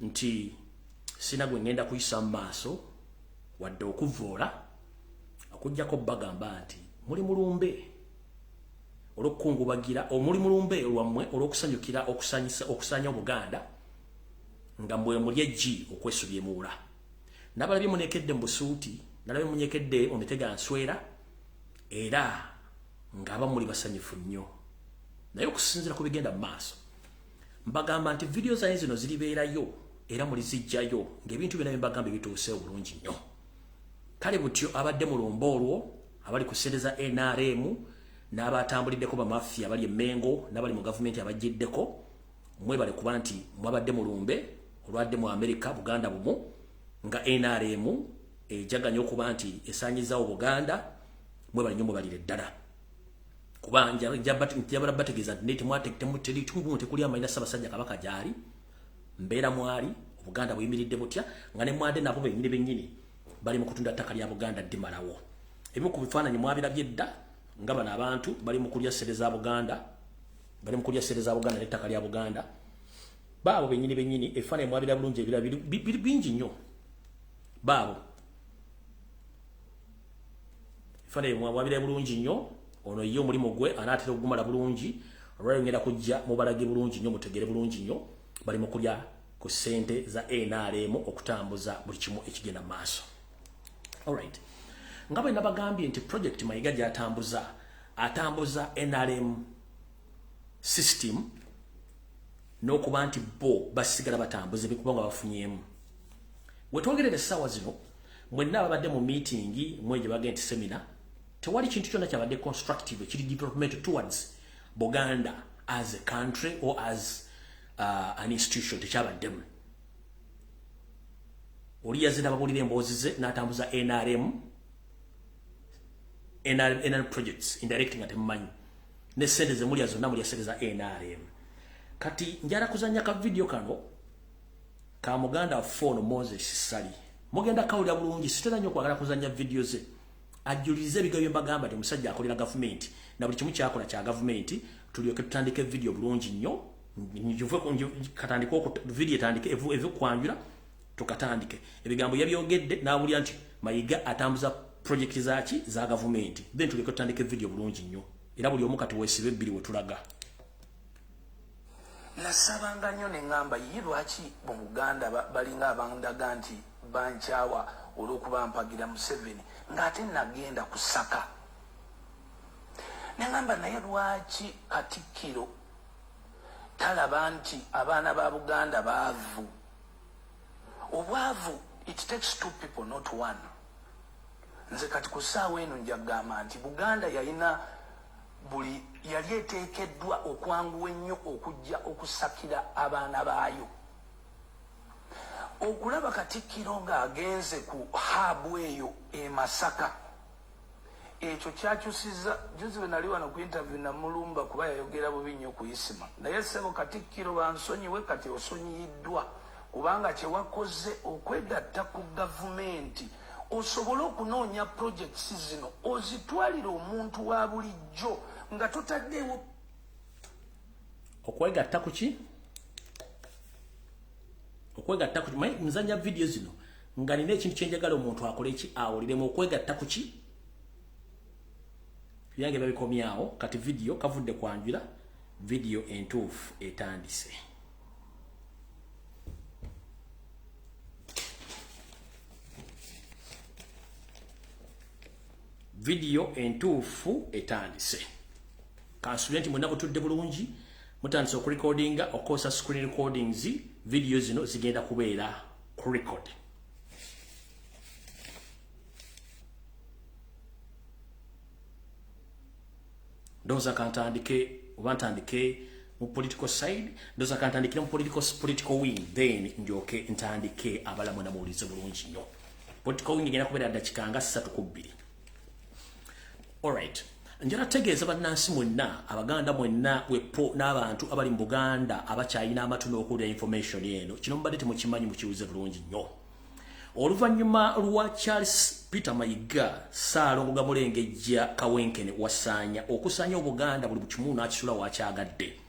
Nti sina gwe ngenda kuyisa mu maaso wadde okuvoola, okuggyako bagamba nti muli mulumbe olw'okukungubagira, omuli mulumbe lwammwe olw'okusanyukira okusanya Obuganda nga mbwe muli eggi okwesubya emuula. Nabalabye munekedde mu busuuti, nalabye munyekedde mu mitega nswera, era ng'abamu muli basanyufu nnyo. Naye okusinziira ku bigenda mu maaso, mbagamba nti vidiyo zange zino ziribeerayo era mulizijjayo ng'ebintu byonna bye mbagamba bituuse obulungi nnyo. Kale butyo abadde mu lumbe olwo abali ku ssente za NRM n'abatambuliddeko bamafia abali e Mmengo n'abali mu gavumenti abajjiddeko, mwebale kuba nti mwabadde mu lumbe olwadde mu Amerika Buganda bumu nga NRM ejaganya okuba nti esaanyizaawo Buganda. Mwebale nnyo, mwebalire ddala, kuba njabala bategeeza nti tekuli amalina Ssaabasajja Kabaka gy'ali mbeera mwali Obuganda buyimiridde butya, nga ne mwade nabo bennyini bennyini bali mu kutunda ttaka lya Buganda ddimalawo. Ebimu ku bifaananyi mwabirabye dda nga bano abantu bali mu kulya ssente za Buganda, bali mu kulya ssente za Buganda n'ettaka lya Buganda. Baabo bennyini bennyini ebifaananyi mwabira bulungi, ebirala biri bingi nnyo. Baabo ebifaananyi mwabira bulungi nnyo. Ono ye omulimu gwe anaatera okugumala bulungi, olwaleero ngenda kujja mubalage bulungi nnyo, mutegere bulungi nnyo bali mu kulya ku ssente za NRM okutambuza buli kimu ekigenda mu maaso. Alright, nga bwe nabagambye nti project Mayiga gy'atambuza, atambuza NRM system n'okuba nti bo basigala batambuza ebikuba nga bafunyeemu. Wetwogerera essaawa zino, mwenna ababadde mu meeting mwe gye bagenda nti seminar, tewali kintu kyonna kyabadde constructive ekiri development towards Buganda as a country or as an institution, tekyabaddemu. Oli yazze n'ababuulira emboozi ze n'atambuza NRM projects indirect nga temumanyi, ne ssente ze mulya zonna mulya ssente za NRM. Kati njala kuzannya ka video kano ka muganda waffe ono Moses Ssali, mugenda kawulira bulungi. Sitera nnyo kwagala kuzannya video ze, ajjulize ebigambo bye mbagamba nti omusajja akolera gavumenti na buli kimu kyakola kya gavumenti. Tulyoke tutandike video bulungi nnyo, katandike video etandike eve kwanjula, tukatandike. Ebigambo yabyogedde n'awulira nti Mayiga atambuza project zaki za gavumenti, then tulyoke tutandike video bulungi nnyo. Era buli omu kati weesibe ebbiri we tulaga. Nasabanga nnyo ne ŋŋamba, ye lwaki mu Buganda balinga abandaga nti bankyawa olw'okuba mpagira Museveni, ng'ate nagenda kusaka? Ne ŋŋamba, naye lwaki Katikkiro talaba nti abaana ba Buganda baavu? Obwavu, it takes two people, not one. Nze kati ku ssaawa eno nja kugamba nti Buganda yalina buli yali eteekeddwa okwanguwa ennyo okujja okusakira abaana baayo. Okulaba Katikkiro ng'agenze ku hub eyo e Masaka, ekyo kyakyusiza. Juzi bwe nali wano ku interview, namulumba kuba yayogera bubi nnyo ku Isima. Naye ssebo Katikkiro, bansonyiwe, kati osonyiyiddwa, kubanga kyewakoze okwegatta ku gavumenti osobole okunoonya projects zino ozitwalire omuntu wa bulijjo nga totaddeewo. Okwegatta ku ki? Okwegatta ku ki? Nzanya video zino nga nina ekintu kyenjagala omuntu akole ki, awuliremu. Okwegatta ku ki? Byange babikomyawo. Kati video kavudde kwanjula, video entuufu etandise. Video entuufu etandise. Kansubire nti mwenna mutudde bulungi, mutandise okurecordinga, okukozesa screen recordings. Video zino zigenda kubeera ku record. Ndowooza kantandike, oba ntandike mu political side. Ndowooza kantandikire mu political wing, then ndyoke ntandike abalamu namuwulize bulungi nnyo. Political wing egenda kubeera ddakika nga 3 ku 2. Alright, njala tegeeza bannansi mwenna, Abaganda mwenna, wepo n'abantu abali mu Buganda abakyalina amatu n'okuwulira information eno. Kino mubadde temukimanyi, mukiwuze bulungi nnyo. Oluvannyuma lwa Charles Peter Mayiga Ssaalongo Gamulengejja Kawenkene wasaanya okusaanya Obuganda, buli kimu n'akisula wakyagadde.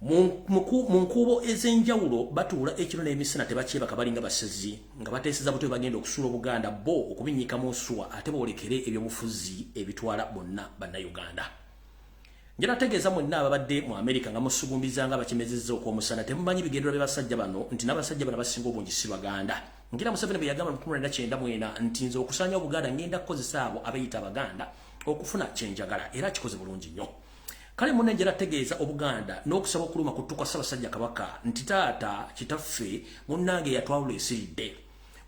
Mu nkubo ez'enjawulo batuula ekiro n'emisana tebakyebaka, balinga basezi nga bateeseza buto bagenda okusuula Obuganda bo okubinnyika mu nsuwa, ate boolekere ebyobufuzi ebitwala bonna Bannayuganda. Njala tegeeza mwenna ababadde mu Amerika nga musugumbiza nga bakimezezza okw'omusana, temumanyi bigendera by'abasajja bano nti n'abasajja bano abasinga obungi si Baganda. Ngira Museveni bwe yagamba mu 1994 nti nze okusaanya Obuganda ngenda kukozesa abo abeeyita Abaganda okufuna kye njagala, era akikoze bulungi nnyo. Kale munne njala tegeeza Obuganda n'okusaba okuluma kutuka Ssaabasajja Kabaka nti taata kitaffe munnange yatwawula esiridde.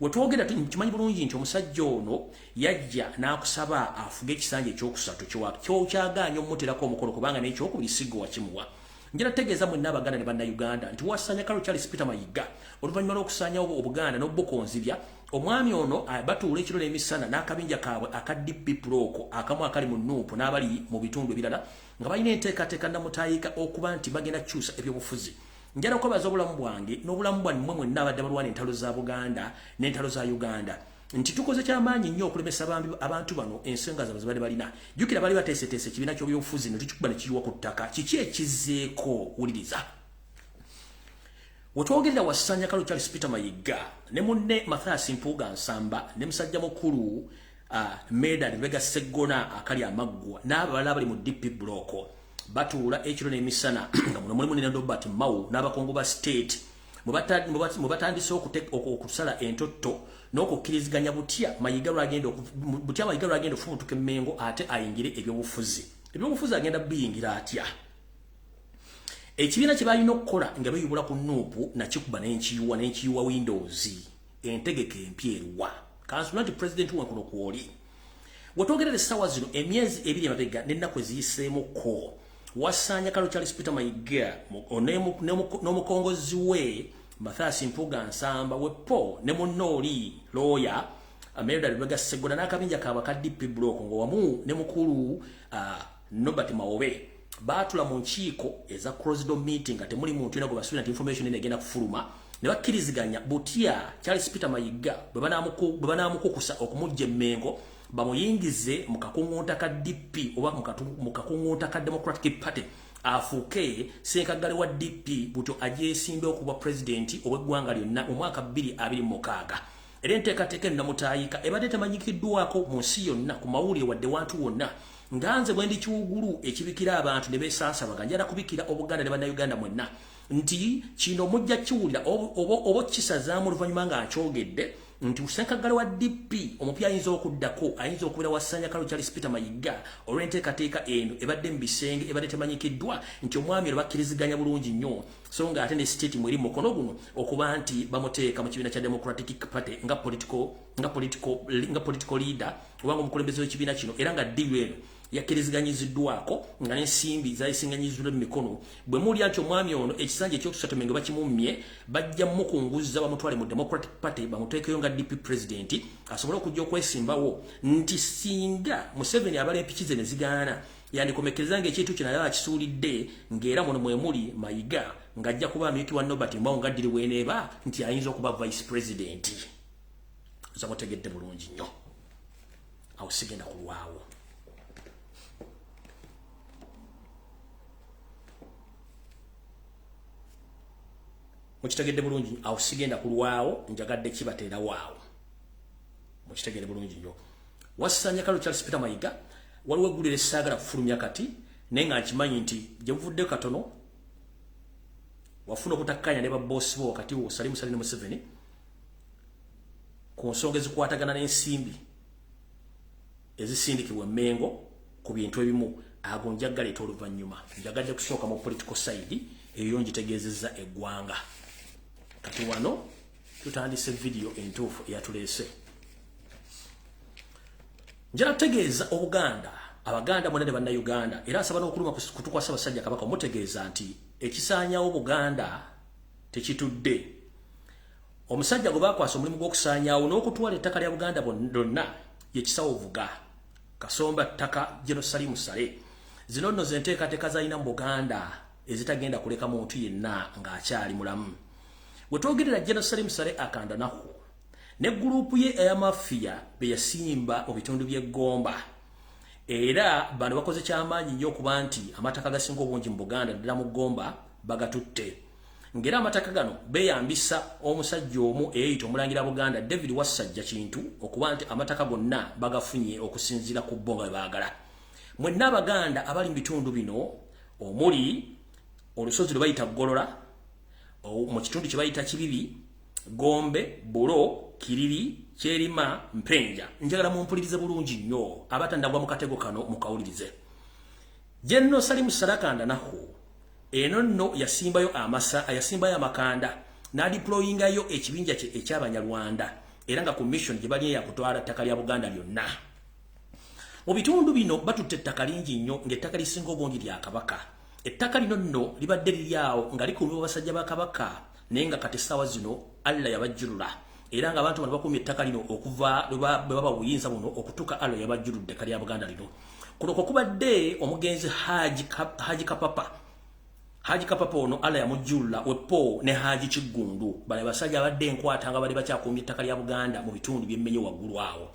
Wetwogera kimanyi bulungi nti omusajja ono yajja n'akusaba afuge ekisanja ekyokusatu kyokyagaanye omuterako omukolo, kubanga n'ekyokubiri siggo wakimuwa. Njala tegeeza mwenna Abaganda ne Bannayuganda nti wasanya Kalo Charles Peter Mayiga oluvannyuma lw'okusaanyawo Obuganda n'obukonzibya, omwami ono batuula ekiro n'emisana n'akabinja kaabwe aka DP Block akamu akali mu NUP n'abali mu bitundu ebirala nga balina enteekateeka namutaayika okuba nti bagenda kukyusa ebyobufuzi. Njala okwebaza obulamu bwange n'obulamu bwammwe mwenna abadde balwana entalo za Buganda n'entalo za Uganda nti tukoze kyamaanyi nnyo okulemesa abantu bano ensonga zaabwe zebadde balina. Jjukira bali bateeseteese ekibiina ky'ebyobufuzi ne tukikuba ne kiyiwa ku ttaka. Kiki ekizzeeko? Wuliriza. Wetwogerera wasanya Kalo Charles Peter Mayiga ne munne Mathias Mpuuga Nsamba ne musajja mukulu Medard Lubega Sseggona akali amaggwa n'abalala abali mu DP Block batuula ekiro n'emisana nga muno mulimu ne Robert Mao n'abakungu ba state mwe batandise okusala entotto n'okukkiriziganya butya Mayiga lwagenda okufubutuka Emmengo ate ayingire ebyobufuzi. Ebyobufuzi agenda biyingira atya? Ekibiina kye balina okukola nga beeyubula ku NUP nakikuba n'enkiyiwa n'enkiyiwa Windows entegeka empya eruwa. Kansula nti pulezidenti wankuno kwoli. Wetwogerera essaawa zino emyezi ebiri emabega n'ennaku eziyiseemukko wasaanya Kalo Charles Peter Mayiga n'omukongozi we Mathias Mpuuga Nsamba wepo ne munnooli lawyer Medard Lubega Sseggona n'akabinja kaabwe aka DP Block nga wamu ne mukulu Norbert Mawobe baatula mu nkiiko eza closed door meeting nga temuli muntu yenna gwe basuubira nti information eno egenda kufuluma, ne bakkiriziganya butya Charles Peter Mayiga bwe banaamukukusa okumujja Emmengo bamuyingize mu kakuŋŋunta ka DP oba mu kakuŋŋunta ka Democratic Party afuuke ssenkaggale wa DP butyo agyesimbe okuba pulezidenti ow'eggwanga lyonna mu mwaka 2026. Era enteekateeka eno namutaayika ebadde temanyikiddwako mu nsi yonna ku mawulire wadde wantu wonna, nga nze bwe ndi kiwugulu ekibikira abantu ne beesansabaga. Njala kubikira Obuganda ne Bannayuganda mwenna nti kino mujja kiwulira oba kisazaamu oluvannyuma nga nkyogedde nti ssenkaggale wa DP omupya ayinza okuddako ayinza okubeera wasanya Kalo Charles Peter Mayiga olw'enteekateeka eno ebadde mu bisenge ebadde temanyikiddwa nti omwami ono bakkiriziganya bulungi nnyo, so nga ate ne state mweri mukono guno okuba nti bamuteeka mu kibiina kya Democratic Party nga political leader oba ng'omukulembeze w'ekibiina kino, era nga ddiyo eno yakkiriziganyiziddwako nga n'ensimbi zayisinganyiziddwa mu mikono. Bwe muwulira nti omwami ono ekisanja ekyokusatu Mengo bakimummye, bajja mukunguza bamutwale mu Democratic Party bamuteekeyo nga DP president asobole okujja okwesimbawo, nti singa Museveni abala empiki ze ne zigaana yandikomekereza ng'ekintu kino yaba akisuulidde, ng'era muno mwe muli Mayiga ng'ajja kuba amyukibwa Norbert Mao nga ddiri bw'eneeba nti ayinza okuba vice president. Zamutegedde bulungi nnyo, awo sigenda kulwawo. Mukitegedde bulungi, awo sigenda kulwawo, njagadde kibateerawo awo. Mukitegedde bulungi nnyo. Wasanya Kalo Charles Peter Mayiga waliwo eggulire saagala kufulumya kati, naye nga nkimanyi nti gye buvudde katono wafuna obutakkanya ne babboosi bo wakati wo Salim Saleh ne Museveni ku nsonga ezikwatagana n'ensimbi ezisindikibwa Emmengo ku bintu ebimu. Ago njagaleeta oluvannyuma, njagadde kusooka mu political side eyo ngitegeezezza eggwanga. Kati wano tutandise vidiyo entuufu eyatuleese. Njala tegeeza Obuganda, Abaganda mwena ne Bannayuganda, era nsaba n'okuluma kutukwasa Ssaabasajja Kabaka omutegeeza nti ekisaanyawo Buganda tekitudde. Omusajja gwe baakwasa omulimu gw'okusaanyaawo n'okutwala ettaka lya Buganda lyonna ye Kisawo Vuga Kasomba ttaka General Salim Saleh. Zino nno ze nteekateeka z'alina mu Buganda ezitagenda kuleka muntu yenna ng'akyali mulamu. Wetwogerera General Salim Saleh akandanaku ne gurupu ye eya mafiya be yasimba mu bitundu by'Eggomba, era bano bakoze kyamaanyi nnyo okuba nti amataka agasinga obungi mu Buganda ddala mu Ggomba bagatutte. Ngera amataka gano beeyambisa omusajja omu eyeyita Omulangira Buganda David Wassajja Kintu okuba nti amataka gonna bagafunye okusinziira ku bo nga bwe baagala. Mwenna Abaganda abali mu bitundu bino omuli olusozi lwe bayita Golola, mu kitundu kye bayita Kibibi, Gombe, Bulo, Kiriri, Kyerima, Mpenja, njagala mumpulirize bulungi nnyo, abatandagwa mu katego kano mukawulirize. Jenno Salimu Salakanda naho eno nno yasimbayo amasa, yasimbayo amakanda n'adeployingayo ekibinja kye eky'Abanyarwanda, era nga ku mission gye bali yakutwala ttaka lya Buganda lyonna. Mu bitundu bino batutte ettaka lingi nnyo, ng'ettaka lisinga obungi lya Kabaka. Ettaka lino nno libadde liri awo nga likuumibwa basajja ba Kabaka, naye nga kati essaawa zino Allah yabajjulula, era ng'abantu bano bakuumye ettaka lino okuva bwe baba buyinza buno okutuuka Allah yabajjuludde ettaka lya Buganda lino. Kuno kwe kubadde omugenzi Haji Kapapa. Haji Kapapa ono Allah yamujjulula wepo ne Haji Kiggundu, bale basajja abadde enkwata nga bali bakyakuumye ettaka lya Buganda mu bitundu byemmenye waggulu awo.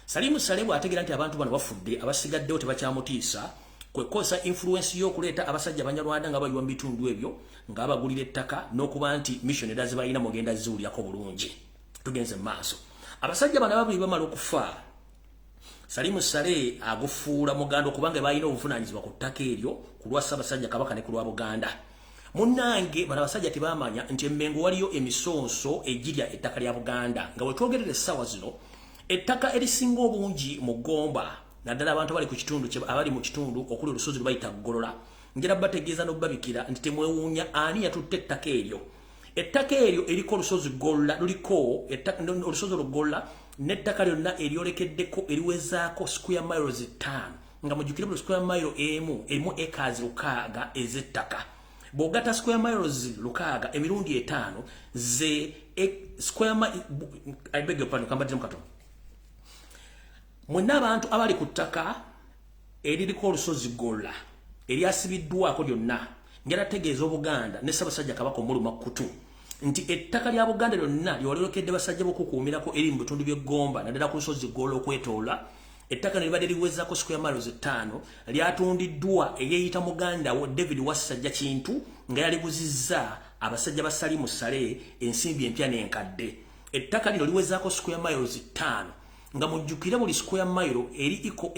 Salimu Saleh bw'ategeera nti abantu bano bafudde, abasigaddewo tebakyamutiisa, kwe kukozesa influence y'okuleeta abasajja Abanyarwanda nga bayiwa mu bitundu ebyo nga babagulira ettaka, n'okuba nti mission era ze balina mugenda ziwulyako bulungi. Tugenze mu maaso. Abasajja bano ababiri bamala okufa, Salimu Saleh agufuula muganda okubanga balina obuvunaanyizibwa ku ttaka eryo ku lwa Ssaabasajja Kabaka ne ku lwa Buganda. Munnange, bano abasajja tebamanya nti Emmengo waliyo emisonso egirya ettaka lya Buganda, nga bwe twogerera essaawa zino ettaka erisinga obungi mu Gomba, naddala abantu abali ku kitundu abali mu kitundu okuli olusozi lwe bayita Golola, njera bategeeza n'obbabikira nti temwewuunya ani yatutte ettaka eryo. Ettaka eryo eriko olusozi Golola, luliko olusozi olwo Golola n'ettaka lyonna eryolekeddeko eriwezaako square miles 5, nga mujjukire buli square mile emu erimu acres 6 ez'ettaka. Bw'ogatta square miles 6 emirundi 5 ze square mile, I beg your pardon, kambaddemu katono. Mwenna abantu abali ku ttaka eririko olusozi Golola eryasibiddwako lyonna, njala tegeeza Obuganda ne Ssaabasajja Kabaka omuluma kutu nti ettaka lya Buganda lyonna lyewalyolekedde basajja b'okukuumirako eri mu bitundu by'Eggomba, naddala ku lusozi Golola okwetoola, ettaka ne libadde liwezaako square miles 5, lyatundiddwa eyeeyita muganda wo David Wassajja Kintu, nga yaliguzizza abasajja ba Salimu Saleh ensimbi empya n'enkadde. Ettaka lino liwezaako square miles 5, nga mujjukire buli square mile eri iko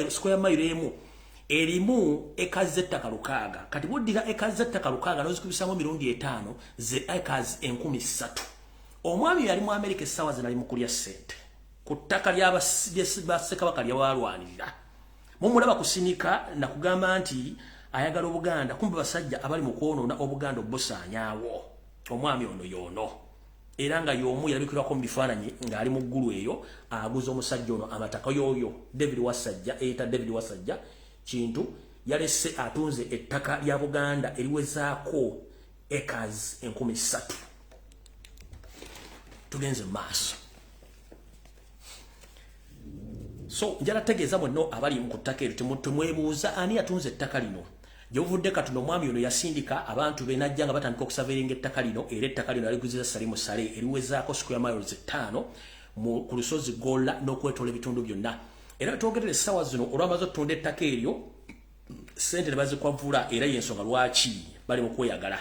square mile emu erimu eka z'ettaka 6. Kati buddira eka z'ettaka 6 n'ozikubisamu emirundi 5, ze acres 3,000. Omwami yali mu Amerika essaawa zino ali mu kulya ssente ku ttaka lya Ssekabaka lyawalwanirira. Mumulaba kusinika nakugamba nti ayagala Obuganda, kumbe basajja abali mu kwonoona Obuganda obusaanyaawo. Omwami ono y'ono, era nga y'omu yalabikirwako mu bifaananyi ng'ali mu ggulu eyo aguza omusajja ono amataka. Y'oyo David Wassajja, eyita David Wassajja Kintu, yalese atunze ettaka lya Buganda eriwezaako acres 3,000. Tugenze mu maaso. So njala tegeeza mwenno abali ku ttaka eryo, temwebuuza ani yatunze ettaka lino. Gye buvudde katono omwami ono yasindika abantu be najja nga batandika okusurveyinga ettaka lino, era ettaka lino aliguziza Salimu Saleh eriwezaako square miles 5 ku lusozi Golola n'okwetoola ebitundu byonna. Era twogerera essaawa zino olwamaze okutunda ettaka eryo, ssente ne bazikwavula, era y'ensonga lwaki bali mu kweyagala.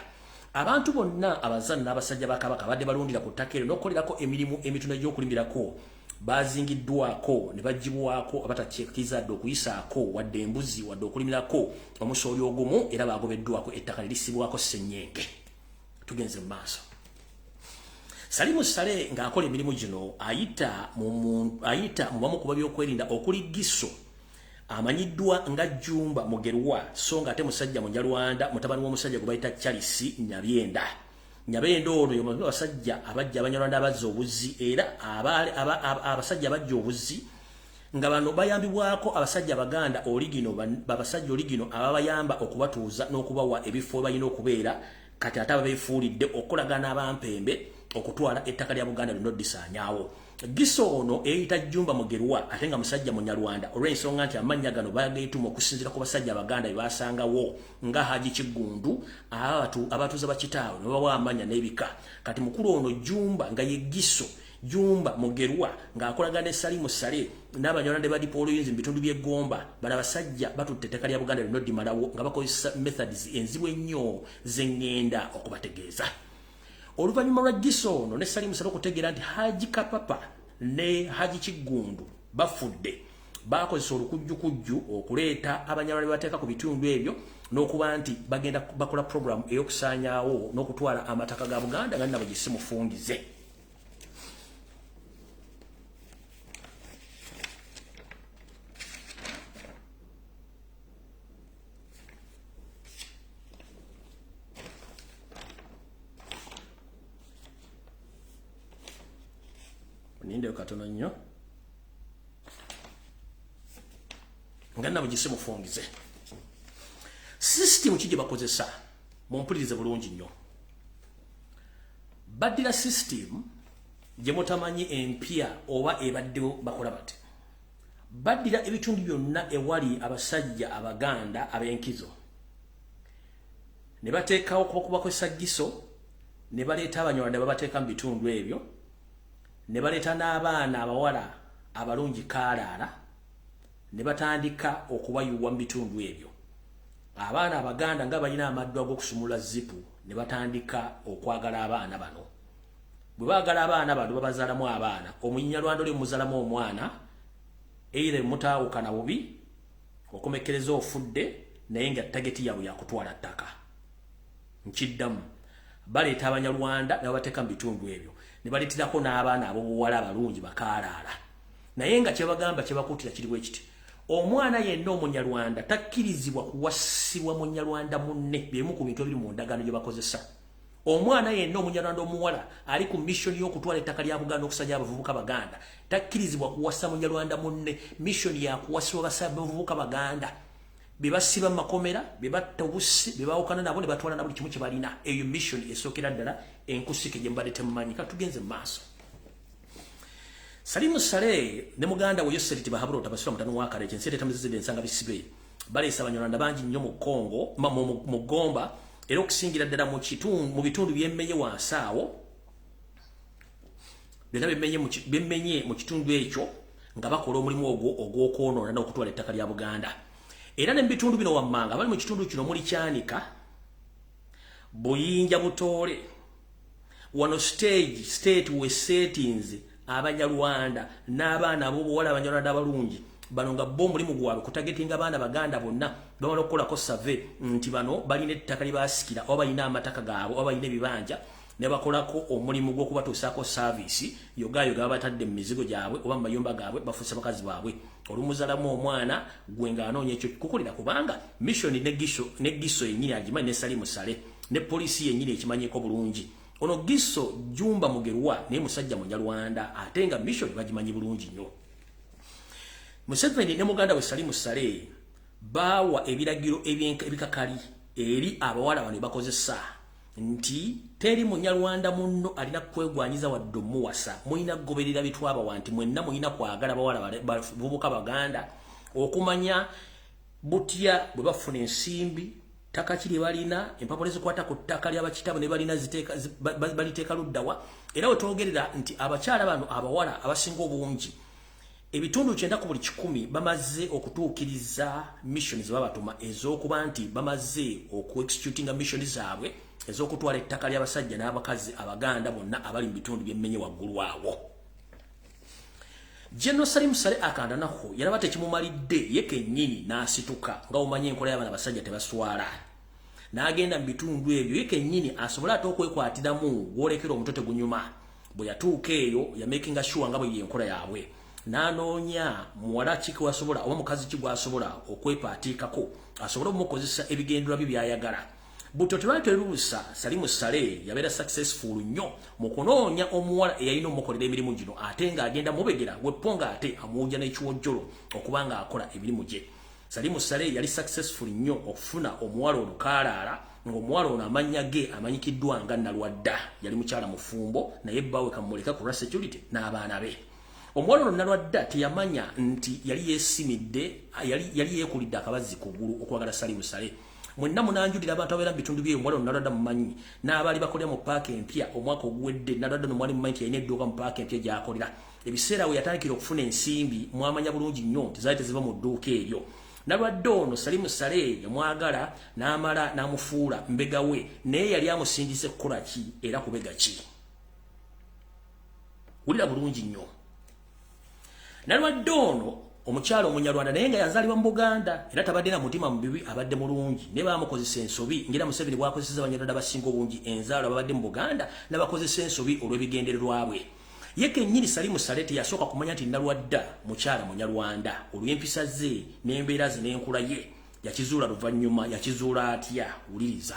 Abantu bonna abazanna n'abasajja ba Kabaka badde balundira ku ttaka eryo n'okukolerako emirimu emitono egy'okulimirako bazingiddwako ne bagibwako, abatakyekiriza dde okuyisaako wadde embuzi wadde okulimirako omusooli ogumu, era bagobeddwako, ettaka ne lisibwako ssennyenge. Tugenze mu maaso. Salimu Saleh ng'akola emirimu gino ayita mu bamu ku byokwerinda okuli Giso amanyiddwa nga Jumba Mugerwa, so nga ate musajja Munyarwanda, mutabani w'omusajja gwe bayita Charles Nyabyenda. Nyabyenda ono y'omu basajja abajja Abanyarwanda abazza obuzzi, era abasajja abajja obuzzi nga bano bayambibwako abasajja Abaganda oligino, babasajja oligino ababayamba okubatuuza n'okubawa ebifo balina okubeera. Kati ate ababeefuulidde okukolagana abampembe okutwala ettaka lya Buganda lino ddisaanyaawo. Giso ono eyita Jumba Mugerwa ate nga musajja Munyarwanda, olw'ensonga nti amannya gano bageetuma okusinziira ku basajja Abaganda be basangawo nga Haji Kiggundu abatuuza bakitaawe ne babawa amannya n'ebika. Kati mukulu ono Jumba nga ye Giso Jumba Mugerwa ng'akolagana ne Salimu Saleh n'Abanyarwanda ba diployinzi mu bitundu by'Eggomba. Bano abasajja batutte ettaka lya Buganda lino ddimalawo nga bakozesa methods enzibu ennyo ze ŋŋenda okubategeeza. Oluvannyuma lwa Giso ono ne Salimu Saleh okutegeera nti Haji Kapapa ne Haji Kiggundu bafudde, bakozesa olukujjukujju okuleeta Abanyarwanda bateeka ku bitundu ebyo n'okuba nti bagenda bakola program ey'okusaanyaawo n'okutwala amataka ga Buganda nga nabwe gisimufungize. Ninde katono nnyo nga nabwe gisimufungize. System ki gye bakozesa? Mumpulirize bulungi nnyo. Baddira system gye mutamanyi empya oba ebaddewo, bakola bati: baddira ebitundu byonna ewali abasajja Abaganda ab'enkizo ne bateekawo kubakozesa Giso, ne baleeta Abanyarwanda babateeka mu bitundu ebyo, ne baleeta n'abaana abawala abalungi kaalaala ne batandika okubayuwa mu bitundu ebyo. Abaana Abaganda nga balina amaddu ag'okusumula zipu ne batandika okwagala abaana bano. Bwe baagala abaana bano babazaalamu abaana. Omunyarwanda oli muzaalamu omwana, either mutaawukana bubi okomekkereza ofudde, naye nga target yaabwe yakutwala ttaka. Nkiddamu, baleeta Abanyarwanda ne babateeka mu bitundu ebyo, ne baleeterako n'abaana ab'obuwala abalungi bakaalaala. Naye nga kyebagamba kyebakuutira kiri bwe kiti: omwana yenna Omunyarwanda takkirizibwa kuwasibwa Munyarwanda munne. Byemu ku bintu ebiri mu ndagaano gye bakozesa. Omwana yenna Omunyarwanda omuwala ali ku mission y'okutwala ettaka lya Buganda okusanya abavubuka Baganda takkirizibwa kuwasa Munyarwanda munne. Mission ya kuwasibwa bavubuka Baganda be basiba mu makomera, be batta obusi, be baawukana nabo ne batwala na buli kimu kye balina. Eyo mission esookera ddala enkusike gye mubadde temumanyi. Katugenze mu maaso. Salimu Saleh ne muganda we Yoseri Tibahabura otabasira mutano wa kale ensi etamizizidde ensanga bisibe baleesa Abanyarwanda bangi nnyo mu Congo, mu Gomba, era okusingira ddala mu kitundu mu bitundu byemmenye wansi awo byonna byemmenye mu kitundu ekyo, nga bakola omulimu ogwo ogw'okwonoona n'okutwala ettaka lya Buganda. Era ne mu bitundu bino wammanga abali mu kitundu kino muli Kyanika, Buyinja, Butoole. Wano stage state we settings Abanyarwanda n'abaana ab'obuwala Abanyarwanda abalungi bano nga bo omulimu gwabwe kutargetinga abaana Baganda bonna. Bamala okukolako survey nti bano balina ettaka lye baasikira oba balina amataka gaabwe oba balina ebibanja, ne bakolako omulimu gw'okubatuusaako service yogayoga, babatadde mu mizigo gyabwe oba mu mayumba gaabwe, bafuuse bakazi baabwe. Olumuzalamu omwana gwe ng'anoonya ekyo kukolera, kubanga mission ne Giso yennyini agimanyi, ne Salimu Saleh ne poliisi yennyini ekimanyiko bulungi. Ono Giso Jumba Mugerwa naye musajja Munyarwanda, ate nga mission bagimanyi bulungi nnyo. Museveni ne muganda we Salimu Saleh baawa ebiragiro ebikakali eri abawala bano bakozesa nti teri Munyarwanda munno alina kwegwanyiza wadde omuwasa. Mulina kugoberera bitwabawa nti mwenna mulina kwagala bawala bavubuka Baganda, okumanya butya bwe bafuna ensimbi, ttaka ki lye balina, empapula ezikwata ku ttaka ly'abakitabo ne balina baliteeka luddawa. Era we twogerera nti abakyala bano abawala abasinga obungi, ebitundu 90 ku buli 100, bamaze okutuukiriza mission ze babatuma ez'okuba nti bamaze okuexecutinga mission zaabwe ez'okutwala ettaka ly'abasajja n'abakazi Abaganda bonna abali mu bitundu byemmenye waggulu awo. General Salim Saleh Akandanaho yalaba tekimumalidde, ye kennyini n'asituka, nga omanyi enkola y'abaana abasajja tebaswala, n'agenda mu bitundu ebyo ye kennyini asobole ate okwekwatiramu gwolekera omutwe tegunyuma. Bwe yatuuka eyo yamakinga sure nga bwe yenkola yaabwe, n'anoonya muwala ki gwasobola oba mukazi ki gwasobola okwepaatiikako asobole omukozesa ebigendererwa bye byayagala. Buto tebali terubusa, Salimu Saleh yabeera successful nnyo mu kunoonya omuwala eyalina omukolera emirimu gino, ate ng'agenda mubegera weppo ng'ate amuwujja n'ekiwojjolo okuba ng'akola emirimu gye. Salimu Saleh yali successful nnyo okufuna omuwala ono kaalaala, ng'omuwala ono amannya ge amanyikiddwa nga Nalwadda. Yali mukyala mufumbo, naye bbaawe kamuleka ku lwa security n'abaana be. Omuwala ono Nalwadda teyamanya nti yali yeesimidde, yali yeekulidde akabazzi ku ggulu okwagala Salimu Saleh. Mwenna munanjulira abantu abeera mu bitundu by'eyo, omuwala ono Nalwadda mumanyi, n'abaali bakolera mu paaka empya omwaka oguwedde. Nalwadda no mwali mumanyi nti yalina edduuka mu paaka empya gy'akolera. Ebiseera we yatandikira okufuna ensimbi mwamanya bulungi nnyo nti zaali teziva mu dduuka eryo. Nalwadde ono Salimu Saleh yamwagala n'amala n'amufuula mbega we, naye yali amusindise kukola ki era kubega ki? Wulira bulungi nnyo. Nalwadde ono omukyala omunyarwanda, naye nga yazaalibwa mu Buganda, era tabadde na mutima mubibi, abadde mulungi, naye bamukozesa ensobi ngera Museveni bw'akozeseza Abanyarwanda basinga obungi enzaalo ababadde mu Buganda, n'abakozesa ensobi olw'ebigendererwa bwe. Ye kennyini Salimu Saleh teyasooka kumanya nti Nalwadda mukyala munyarwanda olw'empisa ze n'embeera ze n'enkula ye. Yakizuula luvannyuma. Yakizuula atya? Wuliriza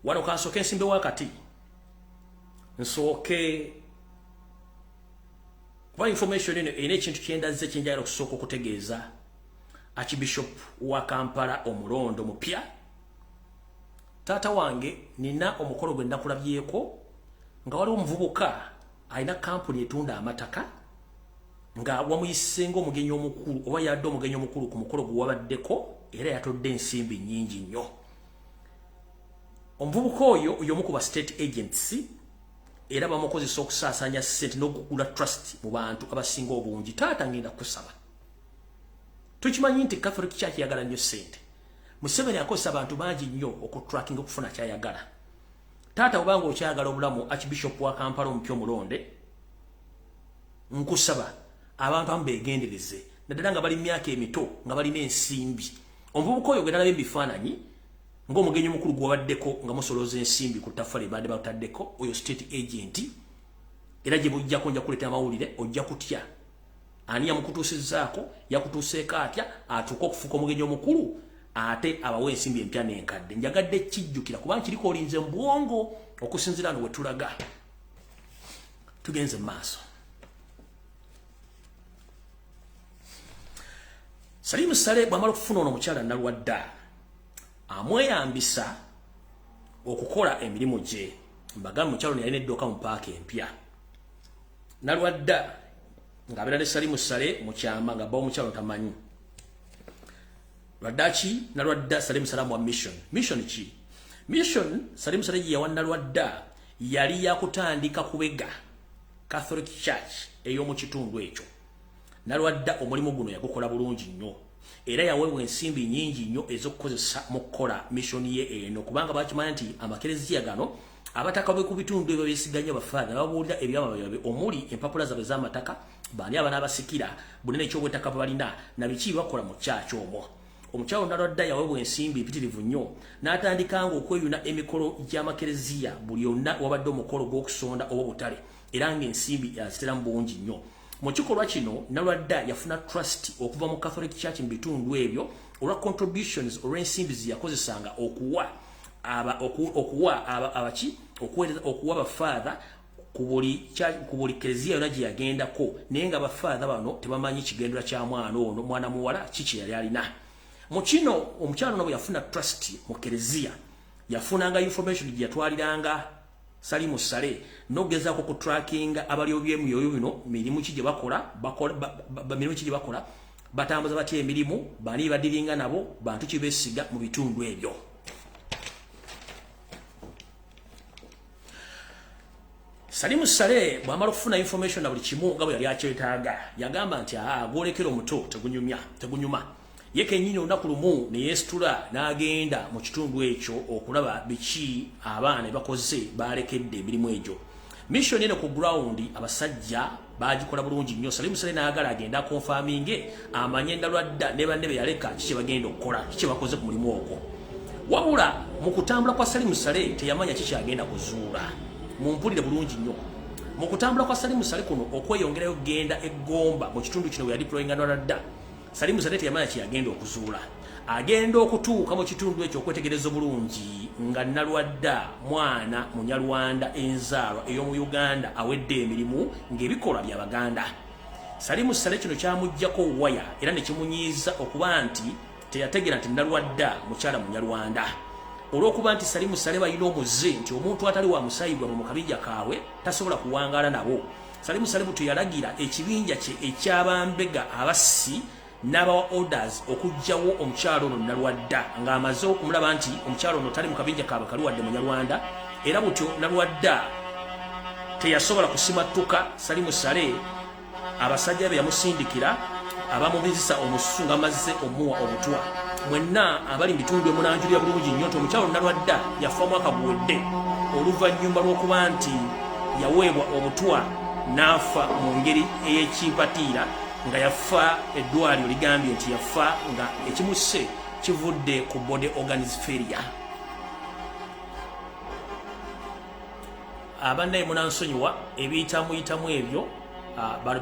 wano. Kansooke ensimbe wakati, nsooke kuba information eno erina ekintu kyendaze kyenjagala okusooka okutegeeza Archbishop wa Kampala omulondo mupya. Taata wange, nina omukolo gwe nakulabyeko nga waliwo omuvubuka alina kampuni etunda amataka nga wamuyise ng'omugenyi omukulu, oba yadde omugenyi omukulu ku mukolo gwe wabaddeko, era yatodde ensimbi nnyingi nnyo. Omuvubuka oyo y'omu ku ba state agents, era bamukozesa okusaasaanya ssente n'okugula trust mu bantu abasinga obungi. Taata, ngenda kusaba, tukimanyi nti Catholic Church yagala nnyo ssente. Museveni akozesa abantu bangi nnyo okutrackinga okufuna kyayagala. Taata, obanga okyayagala obulamu, Archbishop wa Kampala omupya omulonde, nkusaba abantu abamu begendereze, naddala nga bali myaka emito nga balina ensimbi. Omuvubuka oyo gwe nalabye ebifaananyi ng'omugenyi omukulu gwewabaddeko nga musoloza ensimbi ku ttaffaali ebadde bataddeko, oyo state agent, era gye bujjako nja kuleeta amawulire, ojja kutya. Ani yamukutuusizzaako? Yakutuuseeko atya atuuke okufuuka omugenyi omukulu ate abawa ensimbi empya n'enkadde? Njagadde kijjukira kubanga kiriko olinze mu bwongo okusinziira no we tulaga tugenze mu maaso. Salimu Saleh bw'amala okufuna ono omukyala Nalwadda, amweyambisa okukola emirimu gye. Mbagamba, mukyalo ono yalina edduuka mu paaka empya. Nalwadda ng'abeera ne Salimu Saleh mu kyama, nga bba omukyalo tamanyi. Lwaddaki Nalwadda Salimu Saleh wa mission. Mission ki? Mission Salimu Saleh gye yawa Nalwadda yali yakutandika kubega Catholic Church ey'omu kitundu ekyo. Nalwadda omulimu guno yagukola bulungi nnyo, era yaweebwa ensimbi nnyingi nnyo ez'okukozesa mu kukola mission ye eno, kubanga bakimanya nti amakereziya gano abataka be ku bitundu ebyo beesiganya bafaatha, babuulira ebyama byabwe omuli empapula zaabwe ez'amataka, baani abanaabasikira, bunene ekyobwetaka bwe balina na biki bakola mu kyaki omwo. Omukyalo Nalwadda yaweebwa ensimbi mpitirivu nnyo n'atandikanga okweyuna emikolo gy'amakereziya buli yonna wabadde omukolo gw'okusonda oba obutale, era ng'ensimbi aziteramu bungi nnyo. Mu kikolwa kino Nalwadda yafuna trust okuva mu Catholic Church mu bitundu ebyo olwa contributions, olw'ensimbi ze yakozesanga okuwa aba okuwa aba abaki okuwa bafaatha ku buli kereziya yonna gye yagendako, naye nga bafaatha bano tebamanyi kigendera kya mwana ono, mwana muwala kiki yali alina mu kino. Omukyalo ono bwe yafuna trust mu kereziya, yafunanga information gye yatwaliranga Salimu Saleh n'okugezaako ku trackinga abalyoyi by'emyoyo bino, mirimu ki gye bakola, mirimu ki gye bakola, batambuza batya emirimu, bani badiringa nabo, bantu ki beesiga mu bitundu ebyo. Salimu Saleh bw'amala okufuna information na buli kimu nga bwe yali akyetaaga, yagamba nti aa, gwolekera omuto tegunyumya tegunyuma. Ye kennyini olunaku lumu ne yeesitula n'agenda mu kitundu ekyo okulaba biki abaana bakoze balekedde emirimu egyo. Mission eno ku ground abasajja bagikola bulungi nnyo. Salimu Saleh n'agala agenda aconfirminge, amanye Nalwadda ne banne be yaleka kiki bagenda okukola, kiki bakoze ku mulimu ogwo. Wabula mu kutambula kwa Salimu Saleh teyamanya kiki agenda kuzuula. Mumpulire bulungi nnyo. Mu kutambula kwa Salimu Saleh kuno okweyongerayo genda eggomba mu kitundu kino we yadeployinga Nalwadda, Salimu Saleh teyamanya kyeyagenda okuzuula. Agenda okutuuka mu kitundu ekyo okwetegereza obulungi, nga Nalwadda mwana munyalwanda enzaalwa ey'omu Uganda awedde emirimu ng'ebikolwa by'Abaganda. Salimu Saleh kino kyamuggyako waya era ne kimunyiiza okuba nti teyategeera nti Nalwadda mukyala munyalwanda, olw'okuba nti Salimu Saleh balina omuze nti omuntu atali wa musaayi gwabwe mu kabinja kaabwe tasobola kuwangaala nabo. Salimu Saleh butyo yalagira ekibinja kye ekyabambega abassi. n'abawa orders okuggyawo omukyalo ono Nalwadda ng'amaze okumulaba nti omukyalo ono tali mu kabinja kaabwe kali wadde Munyarwanda. Era butyo Nalwadda teyasobola kusimattuka Salimu Saleh, abasajja be yamusindikira abamubizisa omusu nga mazze omuwa obutwa. Mwenna abali mu bitundu emunanjulira bulungi nnyo nti omukyalo Nalwadda yafa mwaka guwedde oluvannyuma lw'okuba nti yaweebwa obutwa n'afa mu ngeri ey'ekimpatiira, nga yafa eddwaliro ligambye nti yafa nga ekimusse kivudde ku body organs failure. Abannaye munansonyiwa ebiyitamu ebyo, bano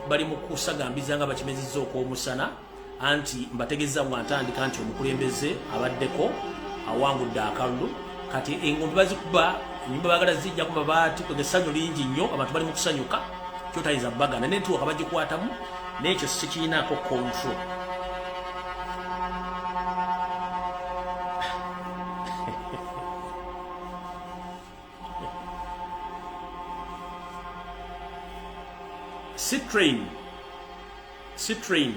bali mu kusagambiza nga bakimezezza okw'omusana, anti mbategeeza nga ntandika nti omukulembeze abaddeko awangudde akalulu. Kati engombe bazikuba, ennyumba baagala zijja ku mabaati, essanyu lingi nnyo, abantu bali mu kusanyuka, kyotayinza bagana network bagikwatamu, n'ekyo sikirinaako control. C-train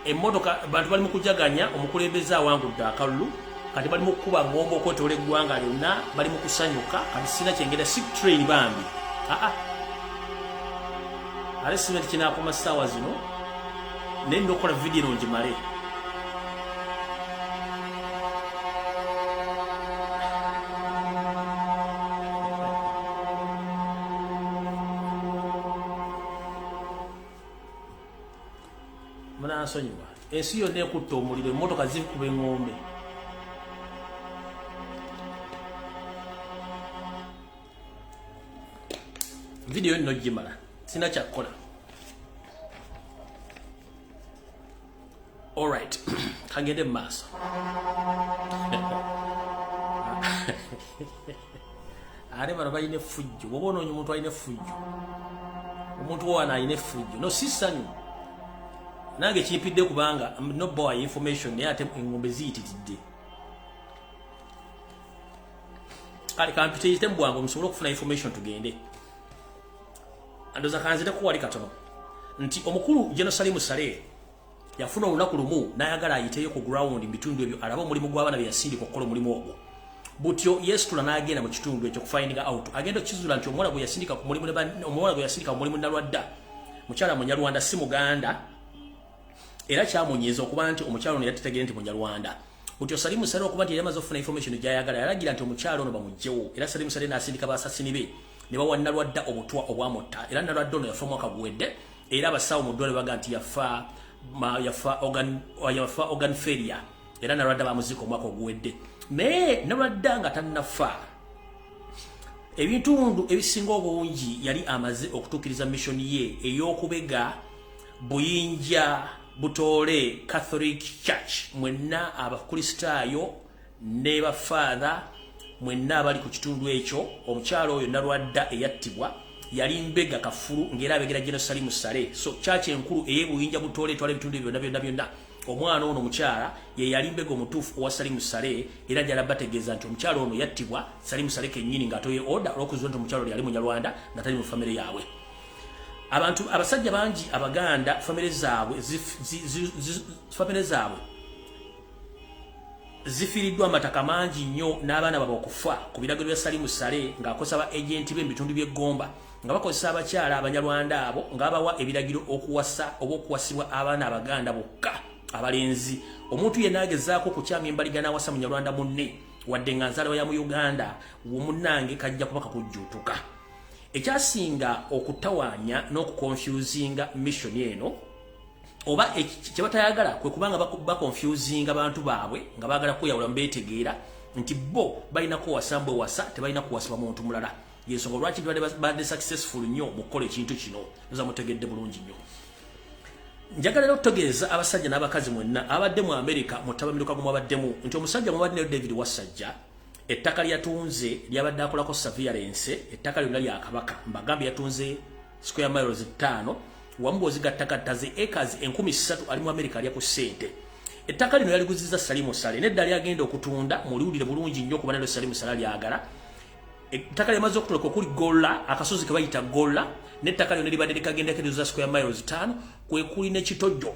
emmotoka, bantu bali mu kujaganya, omukulembeze awangudde akalulu, kati bali mu kukuba ngombe okwetoola eggwanga lyonna, bali mu kusanyuka. Kati sina kyengenda C-train bambi, aa ate siba nti kinaakoma ssaawa zino, naye nina okukola vidiyo eno ngimale. Munansonyiwa, ensi yonna ekutta omuliro, emmotoka zikuba eŋŋombe. Vidiyo nno gimala, sina kyakkola. Alright, kagende mu maaso. Ate bano balina effujjo, bwoba onoonya omuntu alina effujjo, omuntu wano alina effujjo. No si ssanyu nange kimpidde kubanga no boy information, naye ate engombe ziyitiridde. Kale kampiteyite mu bwangu musobole okufuna information tugende. Andoza kanzireko wali katono nti omukulu General Salimu Saleh yafuna olunaku lumu n'ayagala ayiteyo ku ground mu bitundu ebyo alabe omulimu gw'abaana be yasindika okukola omulimu ogwo. Butyo yeesitula n'agenda mu kitundu ekyo okufindinga out. Agenda okukizuula nti omuwala gwe yasindika ku mulimu, omuwala gwe yasindika ku mulimu Nalwadda mukyala Munyarwanda, si Muganda. Era kyamunyiiza okuba nti omukyala ono yatitegeere nti Munyarwanda. Butyo Salimu Saleh okuba nti yali amaze okufuna information gy'ayagala, yalagira nti omukyala ono bamuggyewo. Era Salimu Saleh n'asindika basasini be ne bawa Nalwadda obutwa obwamutta. Era Nalwadda ono yafa omwaka guwedde, era abasawo mu ddwaliro baga nti yafa organ failure. Era Nalwadda bamuziika omwaka oguwedde. Naye Nalwadda nga tannafa, ebitundu ebisinga obungi yali amaze okutuukiriza mission ye ey'okubega Buyinja Butoole Catholic Church. Mwenna Abakristaayo ne bafaatha mwenna abali ku kitundu ekyo, omukyalo oyo Nalwadda eyattibwa yali mbega kafulu, ng'era abegera General Salimu Saleh. So church enkulu ey'Ebuyinja Butoole etwala ebitundu ebyo byonna byonna byonna, omwana ono omukyala ye yali mbega omutuufu owa Salimu Saleh. Era njala bategeeza nti omukyala ono yattibwa Salimu Saleh kennyini ng'atoye order olw'okuzuula nti omukyala ono yali Munyarwanda nga tali mu famire yaabwe. Abantu abasajja bangi Abaganda famire zaabwe zifiiriddwa amataka mangi nnyo n'abaana baabwe okufa ku biragiro bya Salimu Saleh ng'akozesa ba agenti be mu bitundu by'eggomba, nga bakozesa abakyala Abanyarwanda abo ng'abawa ebiragiro okuwasa oba okuwasibwa abaana Abaganda bokka abalenzi. Omuntu yenna agezaako okukyamya embaliga n'awasa Munyarwanda munne, wadde nga nzaalwa ya mu Uganda, munnange kajja kuba kakujjuutuka. Ekyasinga okutawaanya n'okuconfusinga mission eno, oba kyebatayagala, kwe kubanga baconfusinga bantu baabwe nga baagala kweyawula mubeetegeera nti bo balina kuwasa mbwewasa, tebalina kuwasibwa muntu mulala. Yensonga lwaki badde successful nnyo mu kukola ekintu kino. Oza mutegedde bulungi nnyo. Njagala era okutegeeza abasajja n'abakazi mwenna abadde mu Amerika mu ttabamiruka gwe mwabaddemu nti omusajja mwabadde nayo David Wasajja, ettaka lyatunze lyabadde akolako surveillance, ettaka lyonna lya Kabaka. Mbagambye yatunze square miles 5 wamu bw'ozigattagatta ze acres 3000. Ali mu Amerika alya ku ssente. Ettaka lino yaliguzizza Salimu Saleh nedda lyagenda okutunda. Muliwulire bulungi nnyo kuba nalyo Salimu Saleh lyagala. Ettaka lyamaze okutuleka okuli Golla, akasozi ke bayita Golla, n'ettaka lyonna libadde likagendako eriza square miles 5, kwe kuli n'ekitojjo.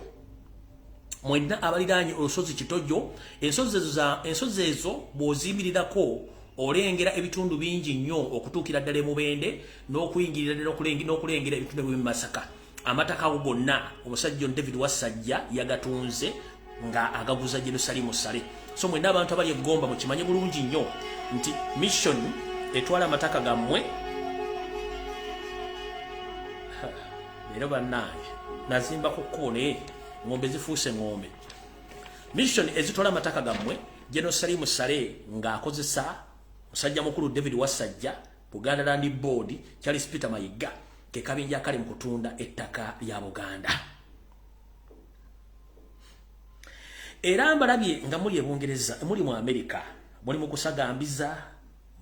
Mwenna abaliraanye olusozi Kitojo, ensozi ezo bw'oziyimirirako olengera ebitundu bingi nnyo okutuukira ddala e Mubende n'okuyingirira ddala n'okulengera ebitundu by'e Masaka. Amataka ago gonna omusajja ono David Wasajja yagatunze nga agaguza Jerusalem Sale. So mwenna abantu abali e Gomba mukimanye bulungi nnyo nti mission etwala amataka gammwe. Leero bannange nazimba ku kkubo naye ng'ombe zifuuse ng'ombe. Mission ezitwala amataka gammwe Jerusalem Sale ng'akozesa musajja mukulu David Wasajja, Buganda Land Board, Charles Peter Mayiga, ke kabinja akali mu kutunda ettaka lya Buganda. Era mbalabye nga muli e Bungereza, muli mu Amerika, muli mu kusagambiza,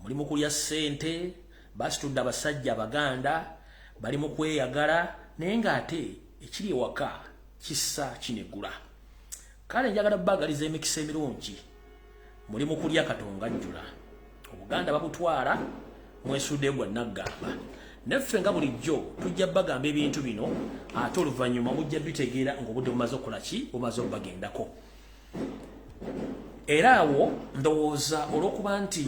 muli mu kulya ssente, basitudde abasajja Abaganda, bali mu kweyagala, naye ng'ate ekiri ewaka kissa kinegula. Kale njagala baagaliza emikisa emirungi. Muli mu kulya Katonga jjula. Obuganda babutwala mwesudde gwa naggamba. Naffe nga bulijjo tujja bagamba ebintu bino ate oluvannyuma mujja bitegeera ng'obudde bumaze okukola ki, bumaze okubagendako. Era awo ndowooza olw'okuba nti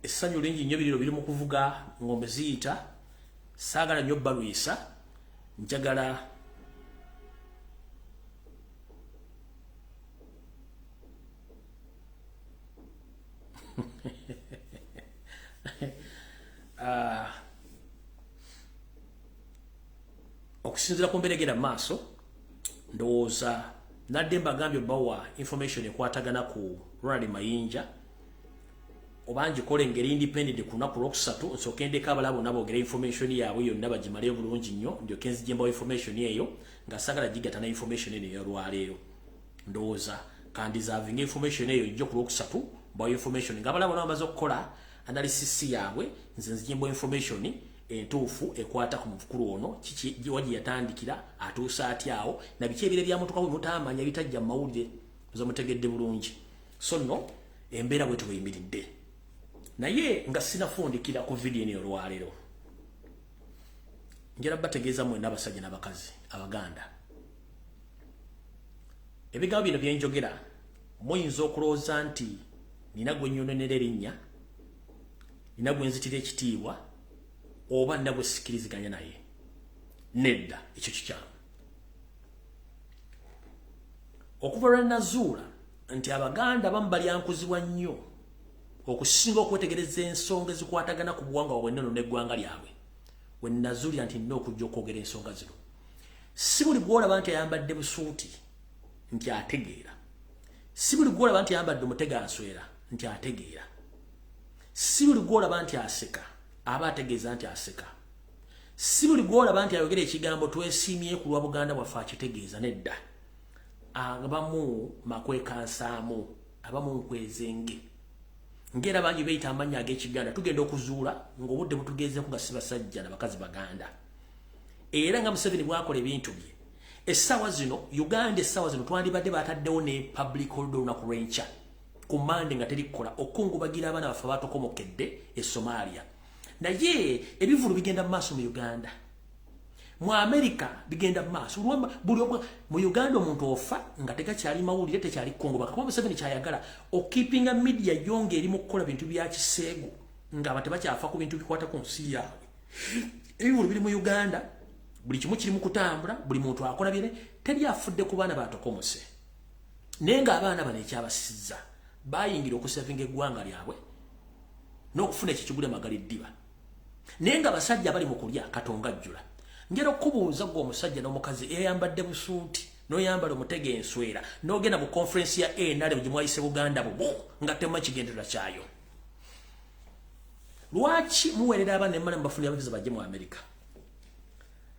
essanyu lingi nnyo biriro biri mu kuvuga ng'ombe ziyita, saagala nnyo balwisa, njagala okusinziira ku mbeera egenda mu maaso, ndowooza nadde mbagambye bawa information ekwatagana ku Ronald Mayinja, oba ngikole ngeri independent ku lunaku lwokusatu, nsooke ndeko abalala bonna boogere information yaabwe yonna bagimaleyo bulungi nnyo, ndyoke nzije mbawa information eyo nga saagala gigatta na information eno ey'olwaleero. Ndowooza kandizavinga information eyo ijjo ku lwokusatu mbawa information nga abalala bonna bamaze okukola analysis yaabwe, nze nzije mbawa information entuufu ekwata ku mukulu ono, kiki wa gye yatandikira, atuuse atya awo, na biki ebire byamutuka bwe mutaamanya bitajja mu mawulire, nze mutegedde bulungi. So nno embeera bwetyo bweyimiridde. Naye nga sinafundikira ku vidiyo eno olwaleero, njala bategeeza mwenna abasajja n'abakazi Abaganda, ebigambo bino bye njogera muyinza okulowooza nti nina gwe nnyononera erinnya, nina gwe nzitira ekitiibwa, oba nina gwe sikiriziganya naye. Nedda, ekyo kikyamu. Okuva lwe nazuula nti Abaganda abamu balyankuzibwa nnyo okusinga okwetegereza ensonga ezikwatagana ku buwangwa bwabwe ennono n'eggwanga lyabwe, we nazuulira nti nina okujja okwogera ensonga zino. Si buli gw'olaba nti ayambadde busuuti nti ategeera, si buli gw'olaba nti ayambadde omuteganswera nti ategeera, si buli gw'olaba nti aseka aba ategeeza nti aseka, si buli gw'olaba nti ayogera ekigambo twesiimye ku lwa Buganda bwaffe akitegeeza. Nedda, abamu makwekansaamu, abamu nkwezenge, ng'era bangi beeyita amannya ag'Ekiganda. Tugenda okuzuula ng'obudde butugezeeko nga si basajja na bakazi Baganda. Era nga Museveni bw'akola ebintu bye essaawa zino, Uganda essaawa zino twandibadde bataddewo ne public holiday olunaku lw'enkya ku Mande nga teri kukola, okukungubagira abaana baffe abatokomokedde e Somalia. Naye ebivulu bigenda mu maaso mu Uganda, mu Amerika bigenda mu maaso, buli mu Uganda omuntu ofa nga tegakyali mawulire, tekyali kukungubaga, kuba Museveni kyayagala okipinga media yo ng'eri mu kukola bintu bya kiseegu, ng'abantu tebakyafa ku bintu bikwata ku nsi yaabwe. Ebivulu biri mu Uganda, buli kimu kiri mu kutambula, buli muntu akola byere, teri afudde ku baana batokomose. Naye ng'abaana bano ekyabasizza bayingira okusavinga eggwanga lyabwe n'okufuna ekyo kigula magali ddiba. Naye ng'abasajja abali mu kulya Katonga ajjula. Njala okubuuza gwe omusajja n'omukazi eyambadde busuuti n'oyambala omutega enswera n'ogenda mu conference ya NRM gye mwayise Buganda bubu nga temumanyi kigendererwa kyayo. Lwaki muweerera abaana ne mumala mubafunira abaviza bajje mu Amerika?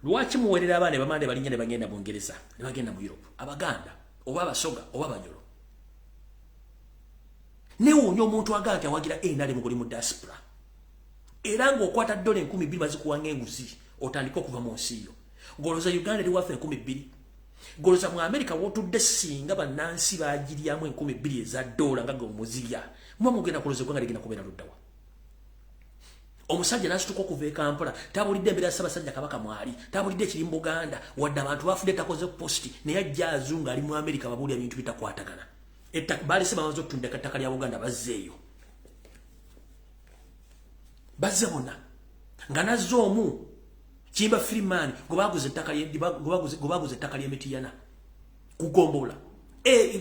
Lwaki muweerera abaana ne bamala ne balinnya ne bagenda Bungereza, ne bagenda mu Europe? Abaganda oba Abasoga oba Abanyoro. Neewuunya omuntu agamba nti awagira NRM guli mu diaspora, era ng'okwata dola 2000 bazikuwa ng'enguzi otandike okuva mu nsi yo. Ng'olowooza Uganda eri waffe 2000? Ng'olowooza mu Amerika w'otudde singa bannansi bagiryamu 2000 eza dola nga gwe omuzirya, muba mugenda kulowooza eggwanga ligenda kubeera ludda wa? Omusajja n'asituka okuva e Kampala, tabulidde embeera ya Ssaabasajja Kabaka mwali, tabulidde ekiri mu Buganda, wadde abantu bafudde takoze posti, naye ajja azunga ali mu Amerika babuulira bintu bitakwatagana. Balese bamaze okutunda ettaka lya Buganda, bazzeeyo. Bazze bonna. Nga nazze omu, Kimba Freeman, gwe baguze ettaka ly'emitiyana kugombola.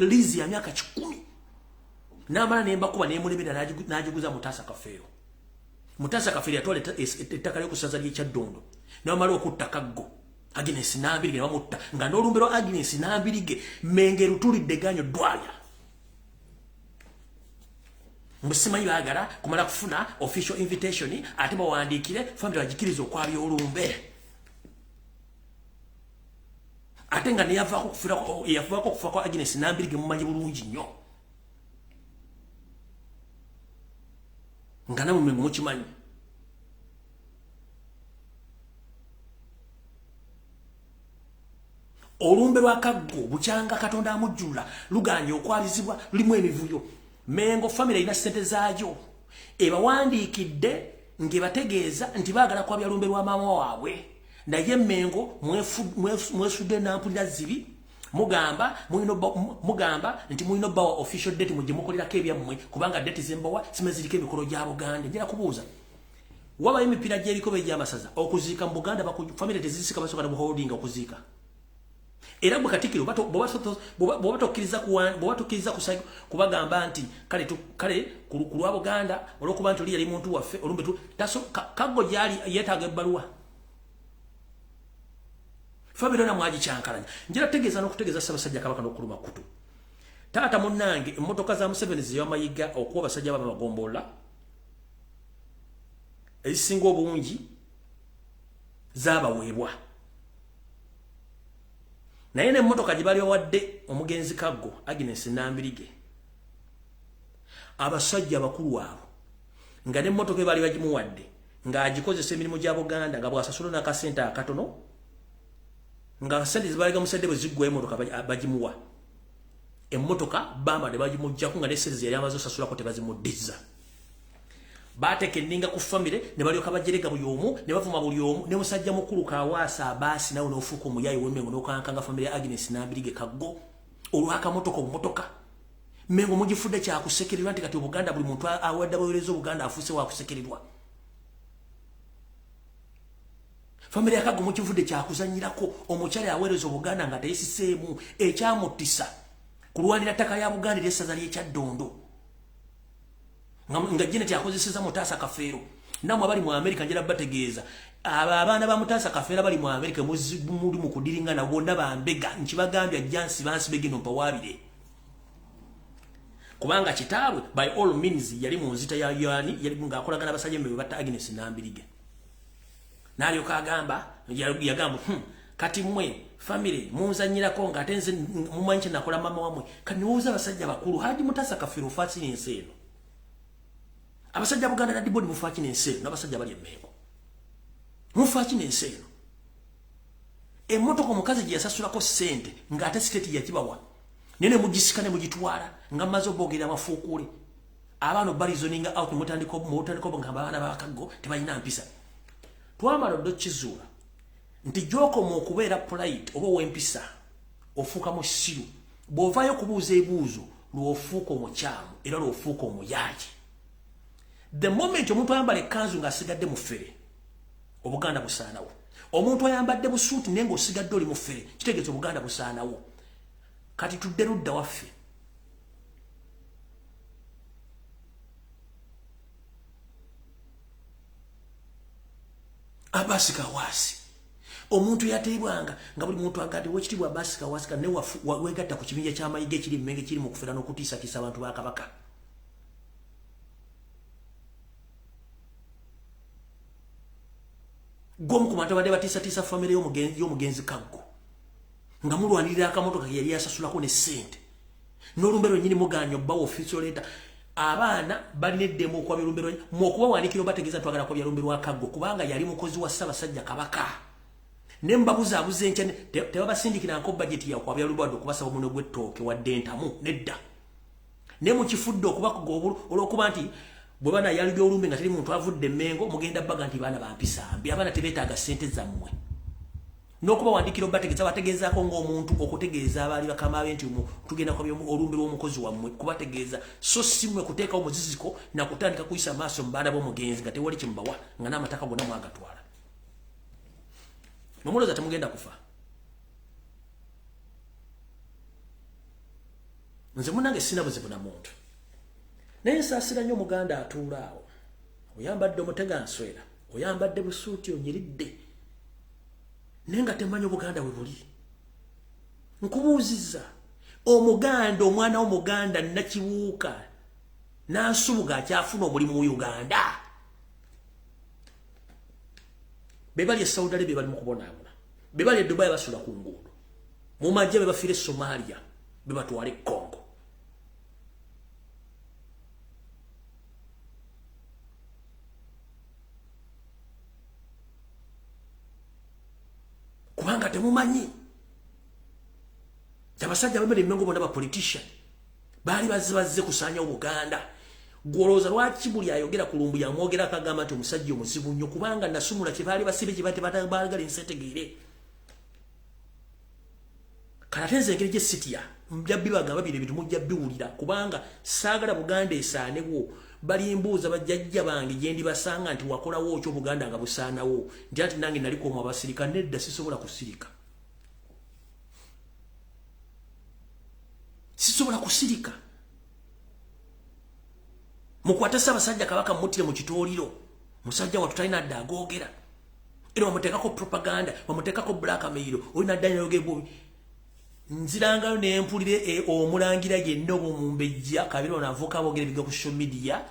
Lizi ya myaka 10. N'amala n'embakuba n'emulemera n'agiguza Mutaasa Kafeero. Mutaasa Kafeero yatwala ettaka ly'okusaza ly'e Kyaddondo. N'amala okutta Kaggo. Agnes Nambirige ne bamutta. Nga n'olumbe lwa Agnes Nambirige Mengo erutulidde ganyo ddwalya. Musimanyi baagala kumala kufuna official invitation ate bawandiikire family bagikirize okwabya olumbe. Ate nga neyavaako okufa kwa Agnes Nambirige mumanyi bulungi nnyo. Nga namwe Mengo mukimanyi. Olumbe lwa Kaggo bukyanga Katonda amujjulula luganye okwalizibwa lulimu emivuyo. Mengo family erina ssente zaayo ebawandiikidde ng'ebategeeza nti baagala kwabya lumbe lwa maama waabwe. Naye Mengo mwesudde nampulira zibi, mugamba nti mulina obbawa official date mujje mukolerako ebyammwe kubanga date zembawa simanyi ziriko emikolo gya Buganda. Njala kubuuza, wabayo emipiira gy'ebikobe egy'amasaza okuziika mu Buganda family tezisika basooka ne buholding okuziika. Era gwe Katikkiro bw'oba tokkiriza kubagamba nti kale ku lwa Buganda olw'okuba nti oli yali muntu waffe olumbe Kaggo gy'ali yeetaaga ebbaluwa. Family yonna mwagikyankalanya. Njala tegeeza n'okutegeeza Ssaabasajja Kabaka n'okuluma kutu. Taata munnange emmotoka za Museveni ze yamayiga okuwa abasajja b'amagombolola ezisinga obungi zaabaweebwa. Naye n'emmotoka gye bali bawadde omugenzi Kaggo Agnes Nambirige, abasajja abakulu abo nga n'emmotoka ebaali bagimuwadde ng'agikozesa emirimu gya Buganda nga bw'asasula n'akasente akatono, nga sente zebaali gamusadde bwe ziggwayo emmotoka bagimuwa. Emmotoka baamala ne bagimuggyako nga ne sente ze yali amaze osasulako tebazimuddiza. Baateeka enninga ku famire ne balyoka bajerega buli omu ne bavuma buli omu ne musajja mukulu Kawaasa Abaasi nawe n'ofuuka omuyaayi w'Emmengo n'okankanga famire ya Agnes Nambirige Kaggo olw'akamotoka obumotoka. Mengo mugifudde kyakusekererwa nti kati Obuganda buli muntu awadde abaweereza Obuganda afuuse wakusekererwa. Famire ya Kaggo mukivudde kyakuzannyirako omukyala aweereza Obuganda nga teyisiseemu ekyamuttisa kulwanira ttaka lya Buganda ery'essaza ly'e Kyaddondo. Nga Janet akozeseza Mutaasa Kafeero. Nammwe abali mu Amerika njala bategeeza abo abaana ba Mutaasa Kafeero abali mu Amerika muli mu kudiringana bonna bambega nkibagambye ajja nsiba nsibe gino mpawaabire. Kubanga kitaabwe by all means yali mu nzita ya Yani yali ng'akolagana abasajja be batta Agnes Nambirige. N'alyoka agamba yagamba kati mmwe family munzannyirako ng'ate nze mumanyi kye nakola maama wammwe. Kati niwuuza abasajja bakulu Haji Mutaasa Kafeero ofa ki n'ensi eno? Abasajja Buganda Land Board mufa ki n'ensi eno? N'abasajja bali e Mengo mufa ki n'ensi eno? Emmotoka omukazi gye yasasulako ssente ng'ate state yagibawa naye ne mugisika ne mugitwala nga mmaze oboogera amafuukuule. Abaana balizoninga out mutandika nga abaana ba Kaggo tebalina mpisa. Twamala ddo kizuula nti gy'okoma okubeera polite oba ow'empisa ofuuka musiru. Bw'ovaayo okubuuza ebibuuzo lw'ofuuka omukyamu era lw'ofuuka omuyaaye. The moment omuntu ayambala ekkanzu ng'asigadde mufere, Obuganda busaanawo. Omuntu ayambadde busuuti naye ng'osigadde oli mufere, kitegeeza Obuganda busaanawo. Kati tudde ludda waffe. Abasi Kawaasi omuntu yateebwanga nga buli muntu agadde wekitiibwa Abasi Kawaasi ka ne wegatta ku kibinja ky'amayiga ekiri Mmengo ekiri mu kufera n'okutiisatiisa abantu ba Kabaka. Gwomu ku bantu abadde batiisatiisa famire y'omugenzi Kaggo nga mulwanirira akamotoka ke yali asasulako ne ssente n'olumbe lwennyini mugaanye obbawa official letter. Abaana balina eddembe okwabya olumbe lwennyini mwe okubawandiikira obategeeza twagala kwabya lumbe lwa Kaggo kubanga yali mukozi wa Ssaabasajja Kabaka. Ne mbabuzaabuza enkya tebabasindikira nko bajeti ya kwabya lumbe wadde okubasaba omunwe gw'ettooke wadde entamu nedda. Ne mukifudde okubakuga olw'okuba nti Bwe banayalibya olumbe nga teri muntu avudde Mmengo, mugenda baga nti baana bampisa mbi, abaana tebeetaaga ssente zammwe. N'okubawandiikira obategeeza, bategeezaako ng'omuntu okutegeeza abaali bakama be nti tugenda kwabya olumbe lw'omukozi wammwe, kubategeeza. So si mmwe kuteekawo muziziko na kutandika kuyisa maaso mu baana b'omugenzi nga tewali kyemubawa, nga n'amataka gonna mwagatwala. Mwe mulowooza temugenda kufa. Nze munnange sina buzibu na muntu, naye nsaasira nnyo Omuganda atuula awo, oyambadde omuteganswera, oyambadde busuuti, onyiridde, naye nga temanyi Obuganda bwe buli. Nkubuuzizza, Omuganda, omwana w'Omuganda Nakibuuka Nansubuga akyafuna omulimu mu Uganda? Be bali e Saudi Arabia bali mu kubonaabona, be bali e Dubai basula ku nguudo, mu majja, be bafiira e Somalia, be batwala e Congo. Kubanga temumanyi abasajja bamere Emmengo bonna ba politician baali bazze bazze kusaanyawo Buganda. Gwolowooza lwaki buli ayogera ku Lumbu yamwogera akagamba nti omusajja omuzibu nnyo? Kubanga nasumula kye baali basibe, kye batebaagala ensi etegeere. Kale ate nze engeri gye sitya, nja bibagamba bino ebintu, mujja biwulira, kubanga saagala Buganda esaanewo. Balimbuuza bajjajja bange gye ndibasanga nti wakolawo okyo Obuganda nga busaanawo, nti ati nange naliko omu abasirika. Nedda, sisobola kusirika, sisobola kusirika. Mukwate Ssaabasajja Kabaka, mumuttire mu kitooliro. Musajja wattu talina dde agoogera, era bamuteekako propaganda, bamuteekako blackmail, olina dda. Nzirangayo nempulire omulangira yenna oba omumbejja kabiri ono avuuka boogera ebiga ku social media,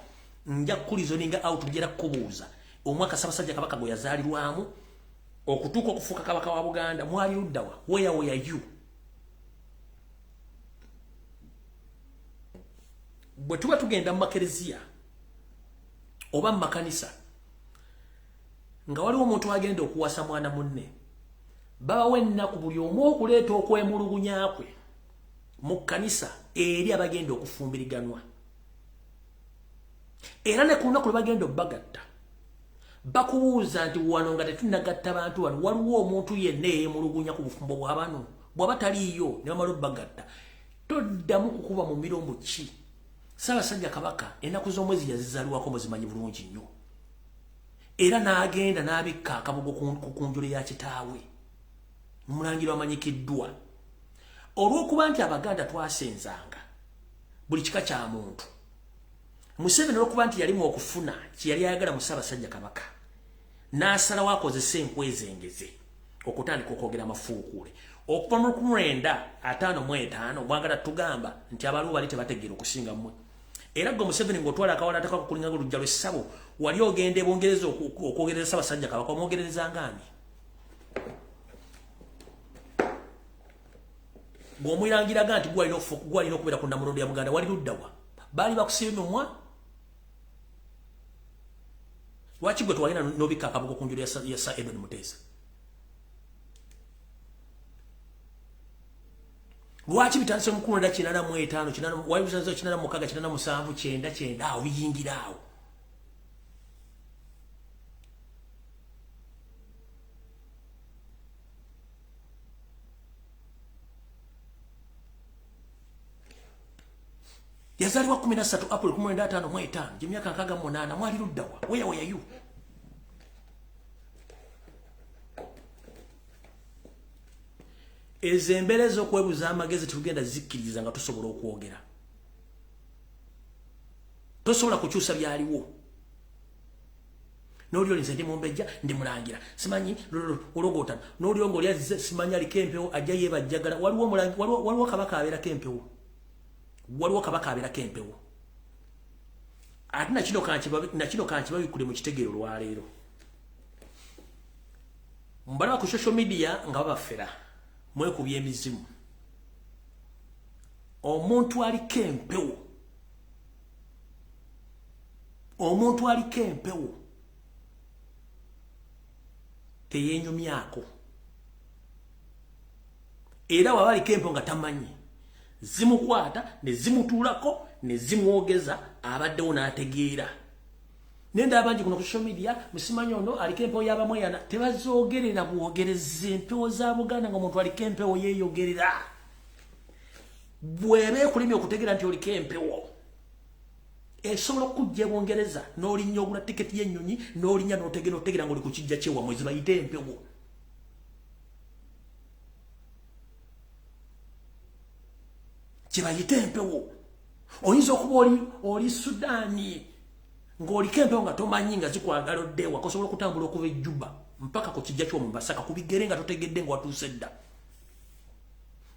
nja kureasoninga out. Njera kukubuuza, omwaka Ssaabasajja Kabaka gwe yazaalirwamu okutuuka okufuuka kabaka wa Buganda mwali luddawa? Where were you? Bwe tuba tugenda mu makereziya oba mu makanisa nga waliwo omuntu agenda okuwasa mwana munne, babawo ennaku buli omu okuleeta okwemulugunya kwe mu kkanisa eri abagenda okufumbiriganwa. Era ne ku lunaku lwe bagenda obbagatta, bakubuuza nti wano nga tetunnagatta bantu bano, waliwo omuntu yenna eyemulugunya ku bufumbo bwa bano? Bw'aba taliiyo, ne bamala obbagatta, toddamu kukuba mu miromo ki. Ssaabasajja Kabaka ennaku z'omwezi yazizaalibwako muzimanyi bulungi nnyo, era n'agenda n'abikka akabugo ku njole ya kitaawe. Mulangira amanyikiddwa olw'okuba nti Abaganda twasenzanga buli kika kya muntu. Museveni olw'okuba nti yalimu okufuna kye yali ayagala mu Ssaabasajja Kabaka, n'asalawo akozesa enkwezengeze okutandika okwogera amafuukuule okuva mu 1955. Mwagala tugamba nti abaliwo bali tebategeera okusinga mmwe? Era gwe Museveni ng'otwala akawala atakakukulinga olujja lw'essabo, wali ogenda ebwongereza okwogereza Ssaabasajja Kabaka, omwogerereza ngaani? Bw'omwirangiraga nti gwalina okubeera ku Nnamulondo ya Buganda, wali luddawa? Baali bakusiba emimwa. Lwaki gwe twalina n'obikka akabugo ku njulu ya Sir Edward Muteesa? Lwaki bitandise mu 1985, wali bitandise 86, 87, 90, 90, awo biyingira awo? Yazaalibwa 13 April 1955, gyemyaka 68. Mwali luddawa? Where were you? Ezo embeera ez'okwebuza amagezi tugenda zikkiriza nga tusobola okwogera. Tosobola kukyusa byaliwo. N'oli oli nze ndi mumbejja, ndi mulangira, simanyi ologotana n'oli nga oli azze, simanyi aliko empewo, ajja yeebajjagala. Waliwo kabaka abeerako empewo, waliwo kabaka abeerako empewo. Ate nakino kankibabikkule mu kitegeero olwaleero. Mbalaba ku social media nga babafera, mwekubya emizimu. Omuntu aliko empewo, omuntu aliko empewo teyenyumyako. Era waba aliko empewo nga tamanyi, zimukwata ne zimutuulako ne zimwogeza, abaddewo n'ategeera. Nenda abangi kuno ku social media musimanyi ono aliko empewo y'abamweyana tebazoogerera bwogereza empewo za Buganda nga omuntu aliko empewo yeeyogerera. Bw'eba ekulemye okutegeera nti oliko empewo esobola okujja Bungereza n'olinnya ogula tiketi y'ennyonyi n'olinnya n'otegera otegera ng'oli ku kijja kyewammwe zibayite empewo. Kibayite empewo. Oyinza okuba oli Sudaani ng'oliko empewo nga tomanyi nga zikwagala odde ewaka, osobola okutambula okuva e Juba mpaka ku kijja ky'omu Masaka ku bigere nga totegedde nga watuuse dda.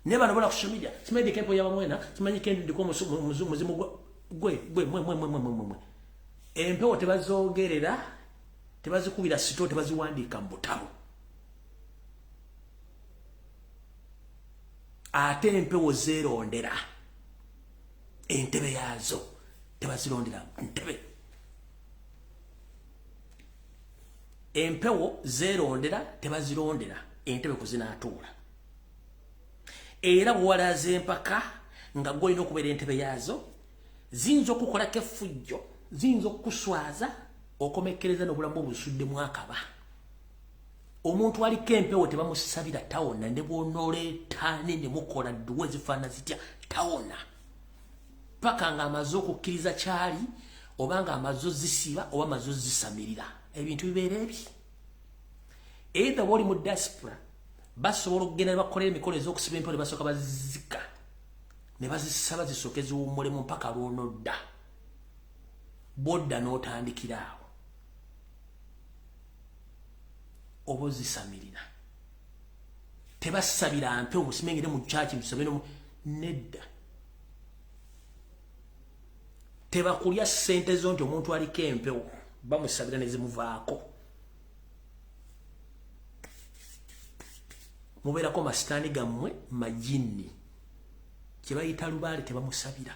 Naye bano bola ku social media simanyi ndiko empewo y'abamwena, simanyi ndiko muzimu gwe gwe mwe mwe mwe mwe mwe. Empewo tebazoogerera, tebazikubira sito, tebaziwandiika mu butabo. Ate empewo zeerondera entebe yaazo, tebazirondera ntebe. Empewo zeerondera, tebazirondera entebe kuzinaatuula. Era bw'owalaza empaka nga gw'olina okubeera entebe yaazo, ziyinza okukolako effujjo, ziyinza okukuswaza, okomekkereza n'obulamu obusuddemu akaba. Omuntu aliko empewo tebamusabira tawona, ne bw'onooleetaane ne mukola dduwa ezifaanana zitya tawona. Paka ng'amaze okukkiriza kyali, oba ng'amaze ozisiba oba amaze ozisamirira. Ebintu bibeera ebi. Either bw'oli mu diaspora, basobola okugenda ne bakolera emikolo ez'okusiba empewo ne basooka bazizika. Ne bazisaba zisooke ziwummulemu mpaka lw'onodda. Bw'odda n'otandikira awo. Oba ozisamirira. Tebasabira mpewo musimengere mu church musabe no nedda. Tebakulya ssente zo nti omuntu aliko empewo bamusabira ne zimuvaako. Mubeerako masitaani gammwe majinni. Kye bayita lubaale tebamusabira.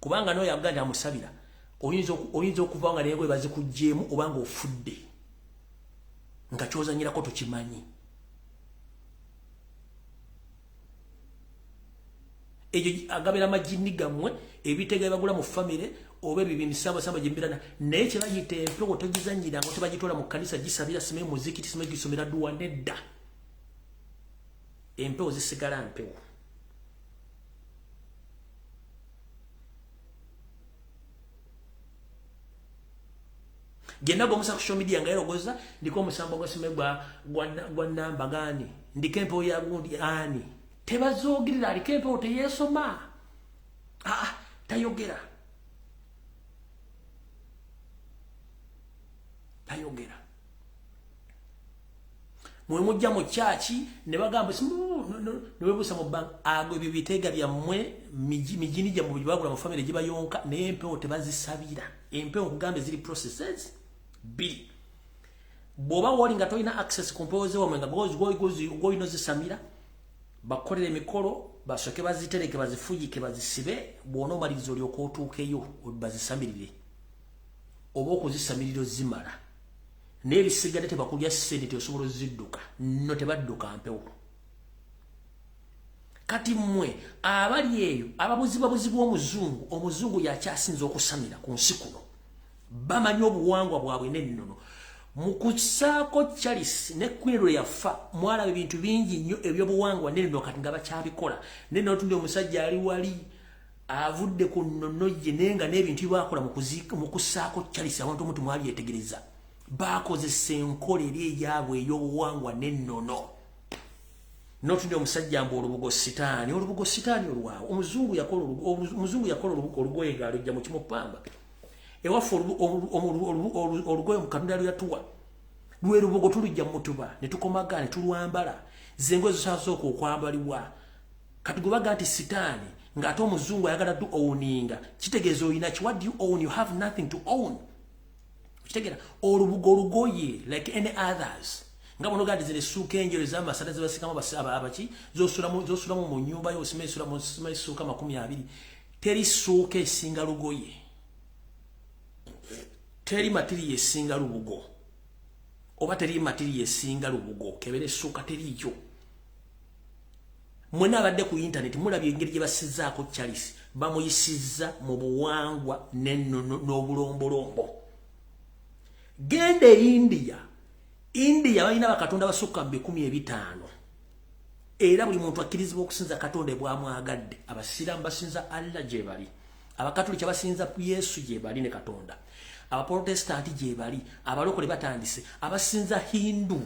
Kubanga n'oyo agamba nti amusabira, oyinza okuva nga n'engoye bazikuggyeemu oba ng'ofudde. Nga ky'ozannyirako tokimanyi. Egyo agabeera majinni gammwe, ebitega ebagula mu famire oba ebyo ebimisambasamba gye mbeera naye kye bayita empewo togizannyira nga tebagitwala mu kkanisa gisabira, simanyi muzikiti, simanyi gisomera dduwa, nedda. Empewo zisigala mpewo. Gye naga omusa ku social media nga yerogoza ndiko omusambo gwa simanyi gwa namba gani, ndiko empewo ya gundi ani. Tebazoogerera, aliko empewo teyeesoma. Aa, tayogera. Tayogera. Mwe mujja mu kyaki ne bagamba ne webuusa mu banka, ago ebyo biteega byammwe, mijini gyammwe bye bagula mu famire gibayonka, naye empewo tebazisabira. Empewo nkugambye ziri processes bbiri. Bw'oba woli nga tolina access ku mpewo z'ewammwe nga gw'olina ozisamira, bakolera emikolo basooke bazitereke bazifuyike bazisibe, bw'onoomaliriza olyoke otuukeyo bazisamirire oba okuzisamirira ozimala. Naye ebisigadde tebakulya ssente osobola ozidduka, nno tebadduka mpewo. Kati mmwe abali eyo ababuzibwabuzibwa omuzungu, omuzungu yakyasinza okusamira ku nsi kuno. Bamanyi obuwangwa bwabwe n'ennono. Mu kussaako Charles ne Queen lwe yafa, mwalaba ebintu bingi nnyo ebyobuwangwa n'ennono kati nga bakyabikola. Naye n'otundi omusajja ali wali avudde ku nnono ye naye nga n'ebintu bye bakola mu kussaako Charles abantu omuntu mwabyetegereza. Bakozesa enkola eri eyaabwe ey'obuwangwa n'ennono. N'otundi omusajja mbu olubugo sitaani, olubugo sitaani olwawo. Omuzungu yakola olugoye ng'alujja mu kimupamba. Ewaffe olugoye mu Katonda lwe yatuwa lwe lubugo tulujja mu mutuba ne tukomaga ne tulwambala. Ze engoye zisasooka okwambalibwa. Kati gwe baga nti sitaani ng'ate omuzungu ayagala du owninga, kitegeeza olina ki? What do you own? You have nothing to own. Okitegeera? Olubugo olugoye like any others. Nga bono gandi zino essuuka enjeru ez'amasanda ze basikamu abaki z'osulamu mu nnyumba yo, osima essuuka 20. Teri ssuuka esinga lugoye. Teri matiriyo esinga lubugo. Oba teri matiriyo esinga lubugo, kebera essuuka teriiyo. Mwenna abadde ku internet mulabye engeri gye bassizzaako Charles, bamuyisizza mu buwangwa n'ennono n'obulombolombo. Genda e India. India balina bakatonda basukka mu 15. Era buli muntu akkirizibwa okusinza Katonda bw'amwagadde. Abasiraamu basinza Allah gye bali, Abakatoliki basinza Yesu gye bali ne Katonda, Abaprotestanti gye bali, abalokole batandise, abasinza Hindu,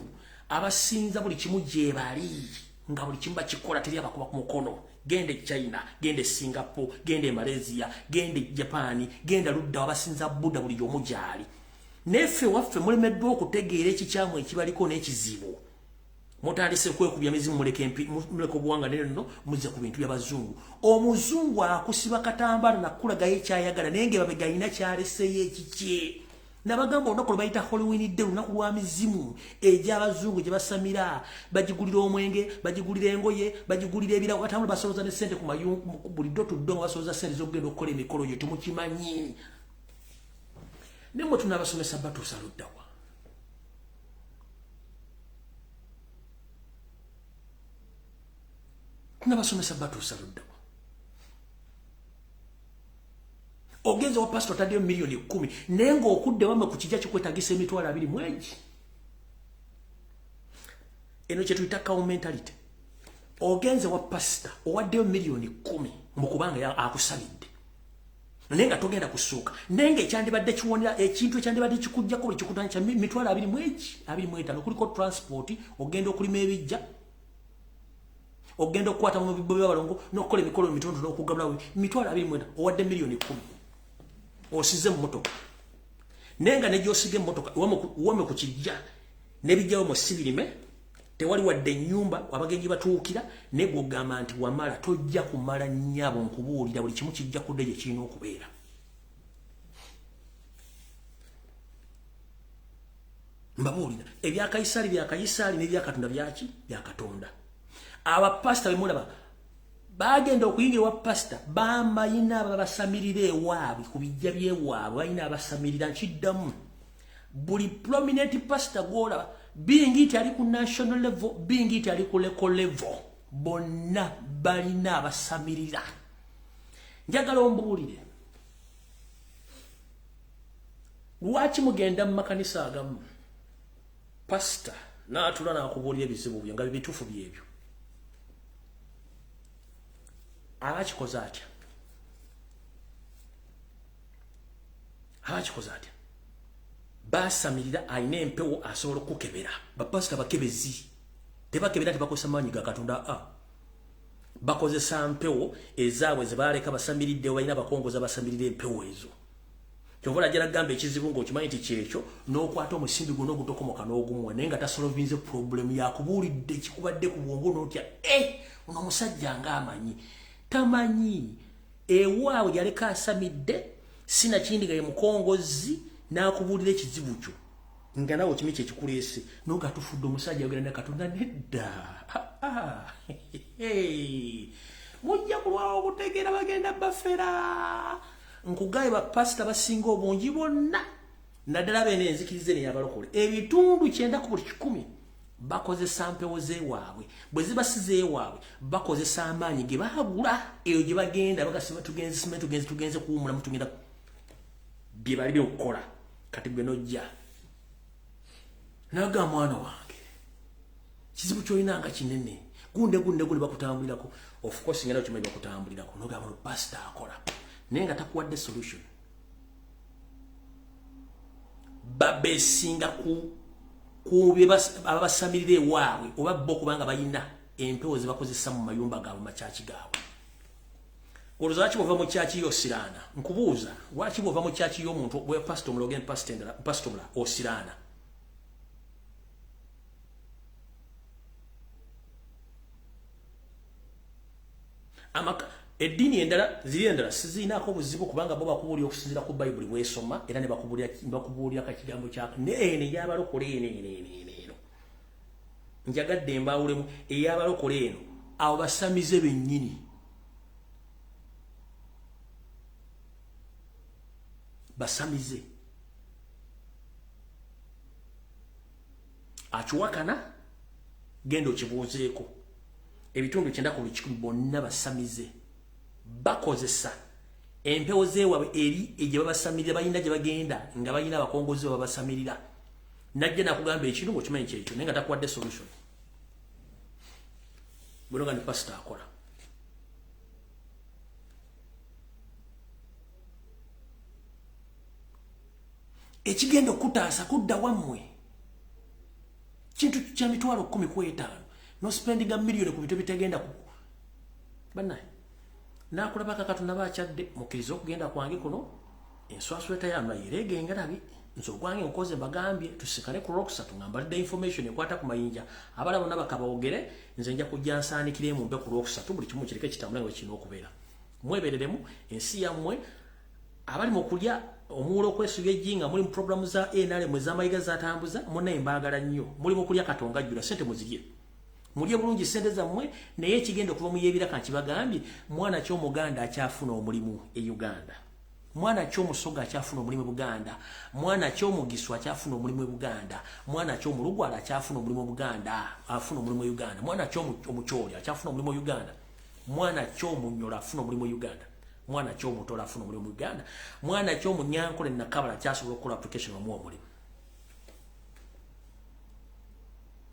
abasinza buli kimu gye bali, nga buli kimu bakikola teri abakuba ku mukono. Genda e China, genda e Singapore, genda e Malaysia, genda e Japan, genda ludda abasinza Buddha, buli omu gy'ali. Neffe waffe mulemeddwa okutegeera ekikyamu ekibaliko n'ekizibu. Mutandise kwekubya mizimu, muleke obuwanga neno muzze ku bintu by'abazungu. Omuzungu akusiba katambaala nakulagayo ekyayagala, naye ng'emabega alina kyaleseeyo ekikye. Nabagamba olunaku lwe bayita Halloween Day, lunaku lwa mizimu egy'abazungu gye basamira. Bagigulira omwenge, bagigulira engoye, bagigulira ebirabo, batambula basoloza ne ssente ku mayungu buli ddo tuddo nga basoloza ssente z'okugenda okukola emikolo gyo. Temukimanyi. Naye mmwe tunaabasomesa batuusa luddawa? Tunabasomesa batuusa luddawa? Ogenze wa pastor otaddeyo 10,000,000, naye ng'okudde wamwe ku kijja kikwetagisa 20,000 mwegi. Eno kye tuyita cow mentality. Ogenze wa pastor owaddeyo 10,000,000 mu kubanga akusabidde, naye nga togenda kusuuka, naye nga ekyandibadde kiwonera ekintu ekyandibadde kikujjako buli kikutanya kya 20,000 mwegi, 25, kuliko transport, ogenda okulima ebijja, ogenda okukwata mu bibbo by'abalongo n'okukola emikolo emitonotono n'okugabula 25,000, owadde 10,000,000, osize mu mmotoka, naye nga ne gy'osiga emmotoka wame ku kijja n'ebijjawo mu sibirime, tewali wadde ennyumba abagenyi batuukira, naye gw'ogamba nti wamala. Tojja kumala nnyabo, nkubuulira, buli kimu kijja kudda gye kirina okubeera. Mbabuulira, ebya Kayisaali bya Kayisaali n'ebya Katonda byaki? Bya Katonda. Abapasita bemulaba bagenda okuyingira wa pasita, bamayina ababasamirira ewaabwe ku bijja byewaabwe, balina abasamirira. Nkiddamu, buli prominent pastor gwolaba, bingi nti ali ku national level, bingi nti ali ku local level, bonna balina abasamirira. Njagala ombuulire, lwaki mugenda mu makanisa agamu, pasita n'atula n'akubuulira ebizibu byo nga bibituufu byebyo? Aba akikoze atya? Aba akikoze atya? Basamirira, alina empewo, asobola okukebera. Bapasita bakebezi, tebakebera tebakozesa maanyi ga Katonda, a bakozesa mpewo ezaabwe ze baleka basamiridde. Balina abakongoza basamirira empewo ezo. Kyova olajja nagamba ekizibu ng'okimanyi nti kyekyo, n'okwata omusimbi guno ogutokomoka n'ogumuwa, naye nga tasolovinze problem. Yakubuulidde kikubadde ku bwongo n'otya, e ono omusajja ng'amanyi. Tamanyi, ewaabwe yaleka asamidde, sinakindi nga ye mukongozi, n'akubuulira ekizibu kyo nga nawe okimanyi kyekikuleese, noga tufudde omusajja ayogera ne Katonda. Nedda, mujja kulwawo okutegeera, bagenda bafera. Nkugaye, bapasita basinga obungi bonna, naddala beene enzikiriza eno eyabalokole, ebitundu 90 ku buli 100 bakozesa mpewo zeewaabwe. Bwe ziba si zeewaabwe, bakozesa amaanyi ge baagula eyo gye bagenda. Bagasima, tugenze sima, tugenze, tugenze kuwumulamu, tugenda bye bali byokukola. Kati gwe nojja naga, mwana wange, kizibu kyolina nga kinene, gunde gunde gunde, bakutambulirako. Of course ngenda okimanyi bakutambulirako, nogamba no pastor akola, naye nga takuwadde solution. Babesinga ku ababasamirira ewaabwe oba bo, kubanga balina empewo zebakozesa mu mayumba gaabwe, makyaki gaabwe. Olowooza lwaki bwova mu kyaki y'osiraana? Nkubuuza, lwaki bwova mu kyaki y'omuntu bwe pasita omulala, ogenda pasita endala, pasita omulala, osiraana? Amaka eddiini endala ziri endala sizirinaako obuzibu, kubanga bo bakubuulira okusinziira ku Bayibuli bwesoma, era ne bakubuulira kakigambo kya eno ey'abalokole. Eno eno eno eno eno njagadde embaawulemu. Ey'abalokole eno, abo basamize bennyini, basamize. Akiwakana genda okibuuzeeko. Ebitundu 90 ku buli 100 bonna basamize, bakozesa Empewo zeewaabwe eri gye babasamirira, balina gye bagenda nga balina abakongozi babasamirira. Najja nakugamba ekintu ng'okimanyi kyekyo, naye nga takuwadde solution. Bwino nga ni pasita akola. Ekigenda okutaasa kudda wammwe kintu kya 150,000, no spendinga miliyoni ku bintu ebitagenda ku bannaye. Nakulaba kakatonda bakyadde, mukkirize okugenda kwange kuno, enswasweta yamba yereega engalabi. Nze ogwange nkoze, mbagambye tusikane ku Lwokusatu nga mbalidde information ekwata ku mayinja. Abala bonna bakaboogere, nze nja kujja nsaanikiremu mbe ku Lwokusatu, buli kimu kireke kitambule nga bwe kirina okubeera. Mwebereremu ensi yammwe. Abali mu kulya omuwula okwesuga eggi nga muli mu programu za NRM ez'amayiga zatambuza, munnaye mbaagala nnyo. Muli mu kulya katonga jjula, ssente muzirye, mulye bulungi ssente zammwe. Naye ekigenda okuva mu yeebiraka nkibagambye, mwana ki Omuganda akyafuna omulimu e Uganda? Mwana ki Omusoga akyafuna omulimu e Buganda? Mwana ki Omugisu akyafuna omulimu e Buganda? Mwana ki Omulugwala akyafuna omulimu e Buganda, afuna omulimu e Uganda? Mwana ki Omukyoli akyafuna omulimu e Uganda? Mwana ki Omunyola afuna omulimu e Uganda? Mwana ki Omutola afuna omulimu mu Uganda? Mwana ki Omunyankole Nakabala akyasobola okukola application bamuwa omulimu?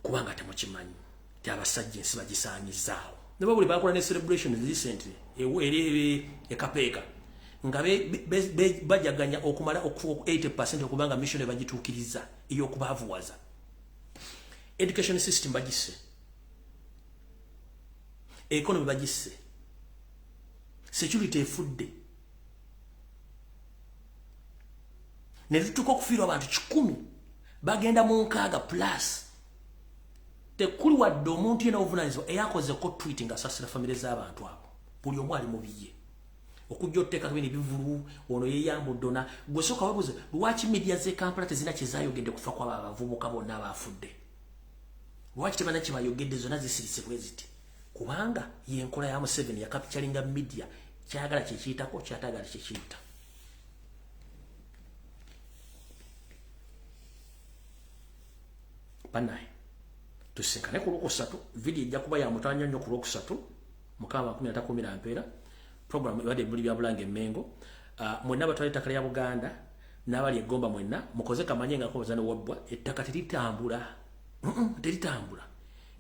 Kubanga temukimanyi ti abasajja ensi bagisaanyizaawo. Ne buli bakola ne celebration recently eri ekapeeka nga bajaganya okumala 80% okubanga mission bagituukiriza ey'okubaavuwaza. Education system bagisse, economy bagisse, security efudde, ne tutuuka okufiirwa abantu 100 bagenda mu 60 plus. Tekuli wadde omuntu yenna obuvunaanyizibwa eyakozeko tweet ng'asaasira famire z'abantu abo. Buli omu ali mu biye okujja otuteekako bino ebivulu. Ono yeeyambudde ona gwe sooka weebuuze lwaki media z'e Kampala tezirina kye zaayogedde kufa kw'abo abavubuka bonna abaafudde. Lwaki tebalina kye bayogedde? Zonna zisirise bwe ziti, kubanga y'enkola ya Museveni yakapityalinga media, kyagala kyekiyitako, kyatagala kyekiyita. Banaye, tusinkane ku Lwokusatu. Vidiyo ejja kuba ya mutanya nnyo ku Lwokusatu. Mukama kumi atakumira mpeera. Program ebadde ebimuli bya Bulange Emmengo. Mwenna abatwala ettaka lya Buganda n'abali eggomba, mwenna mukoze kamanye nga koza ne wabbwa. Ettaka teritambula, teritambula,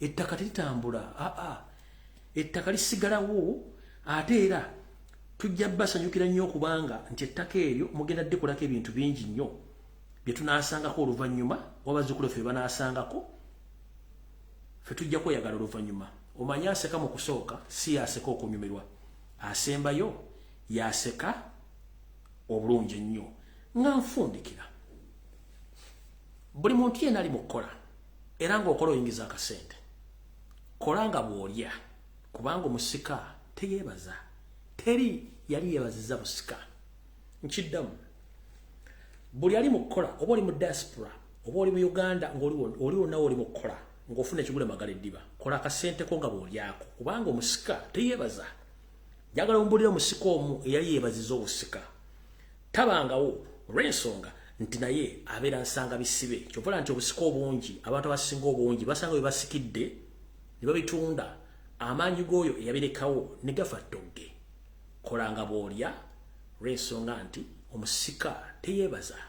ettaka teritambula, aa, ettaka lisigalawo. Ate era tujja basanyukira nnyo okubanga nti ettaka eryo mugenda ddikolako ebintu bingi nnyo bye tunaasangako oluvannyuma, wabazzukulu ffe banaasangako. Ffe tujja kweyagala oluvannyuma. Omanyi aseka mu kusooka si yaseka okunyumirwa, asembayo yaseka obulungi ennyo. Nga nfundikira, buli muntu yenna ali mu kukola era ng'okola oyingiza akasente, kola nga bw'olya, kubanga omusika teyeebaza. Teri yali yeebaziza busika. Nkiddamu, buli ali mu kukola, oba oli mu diaspora oba oli mu Uganda, ng'oli wonna oli mu kukola ng'ofuna ekigula magala eddiba, kola akasente ko nga bw'olyako, kubanga omusika teyeebaza. Njagala ombulire omusika omu eyali yeebaziza obusika. Tabangawo, olw'ensonga nti naye abeera nsanga bisibe. Kyovola nti obusika obungi, abantu abasinga obungi basanga bwe basikidde ne babitunda, amaanyi g'oyo eyabirekawo ne gafa ttogge. Kola nga bw'olya, olw'ensonga nti omusika teyeebaza.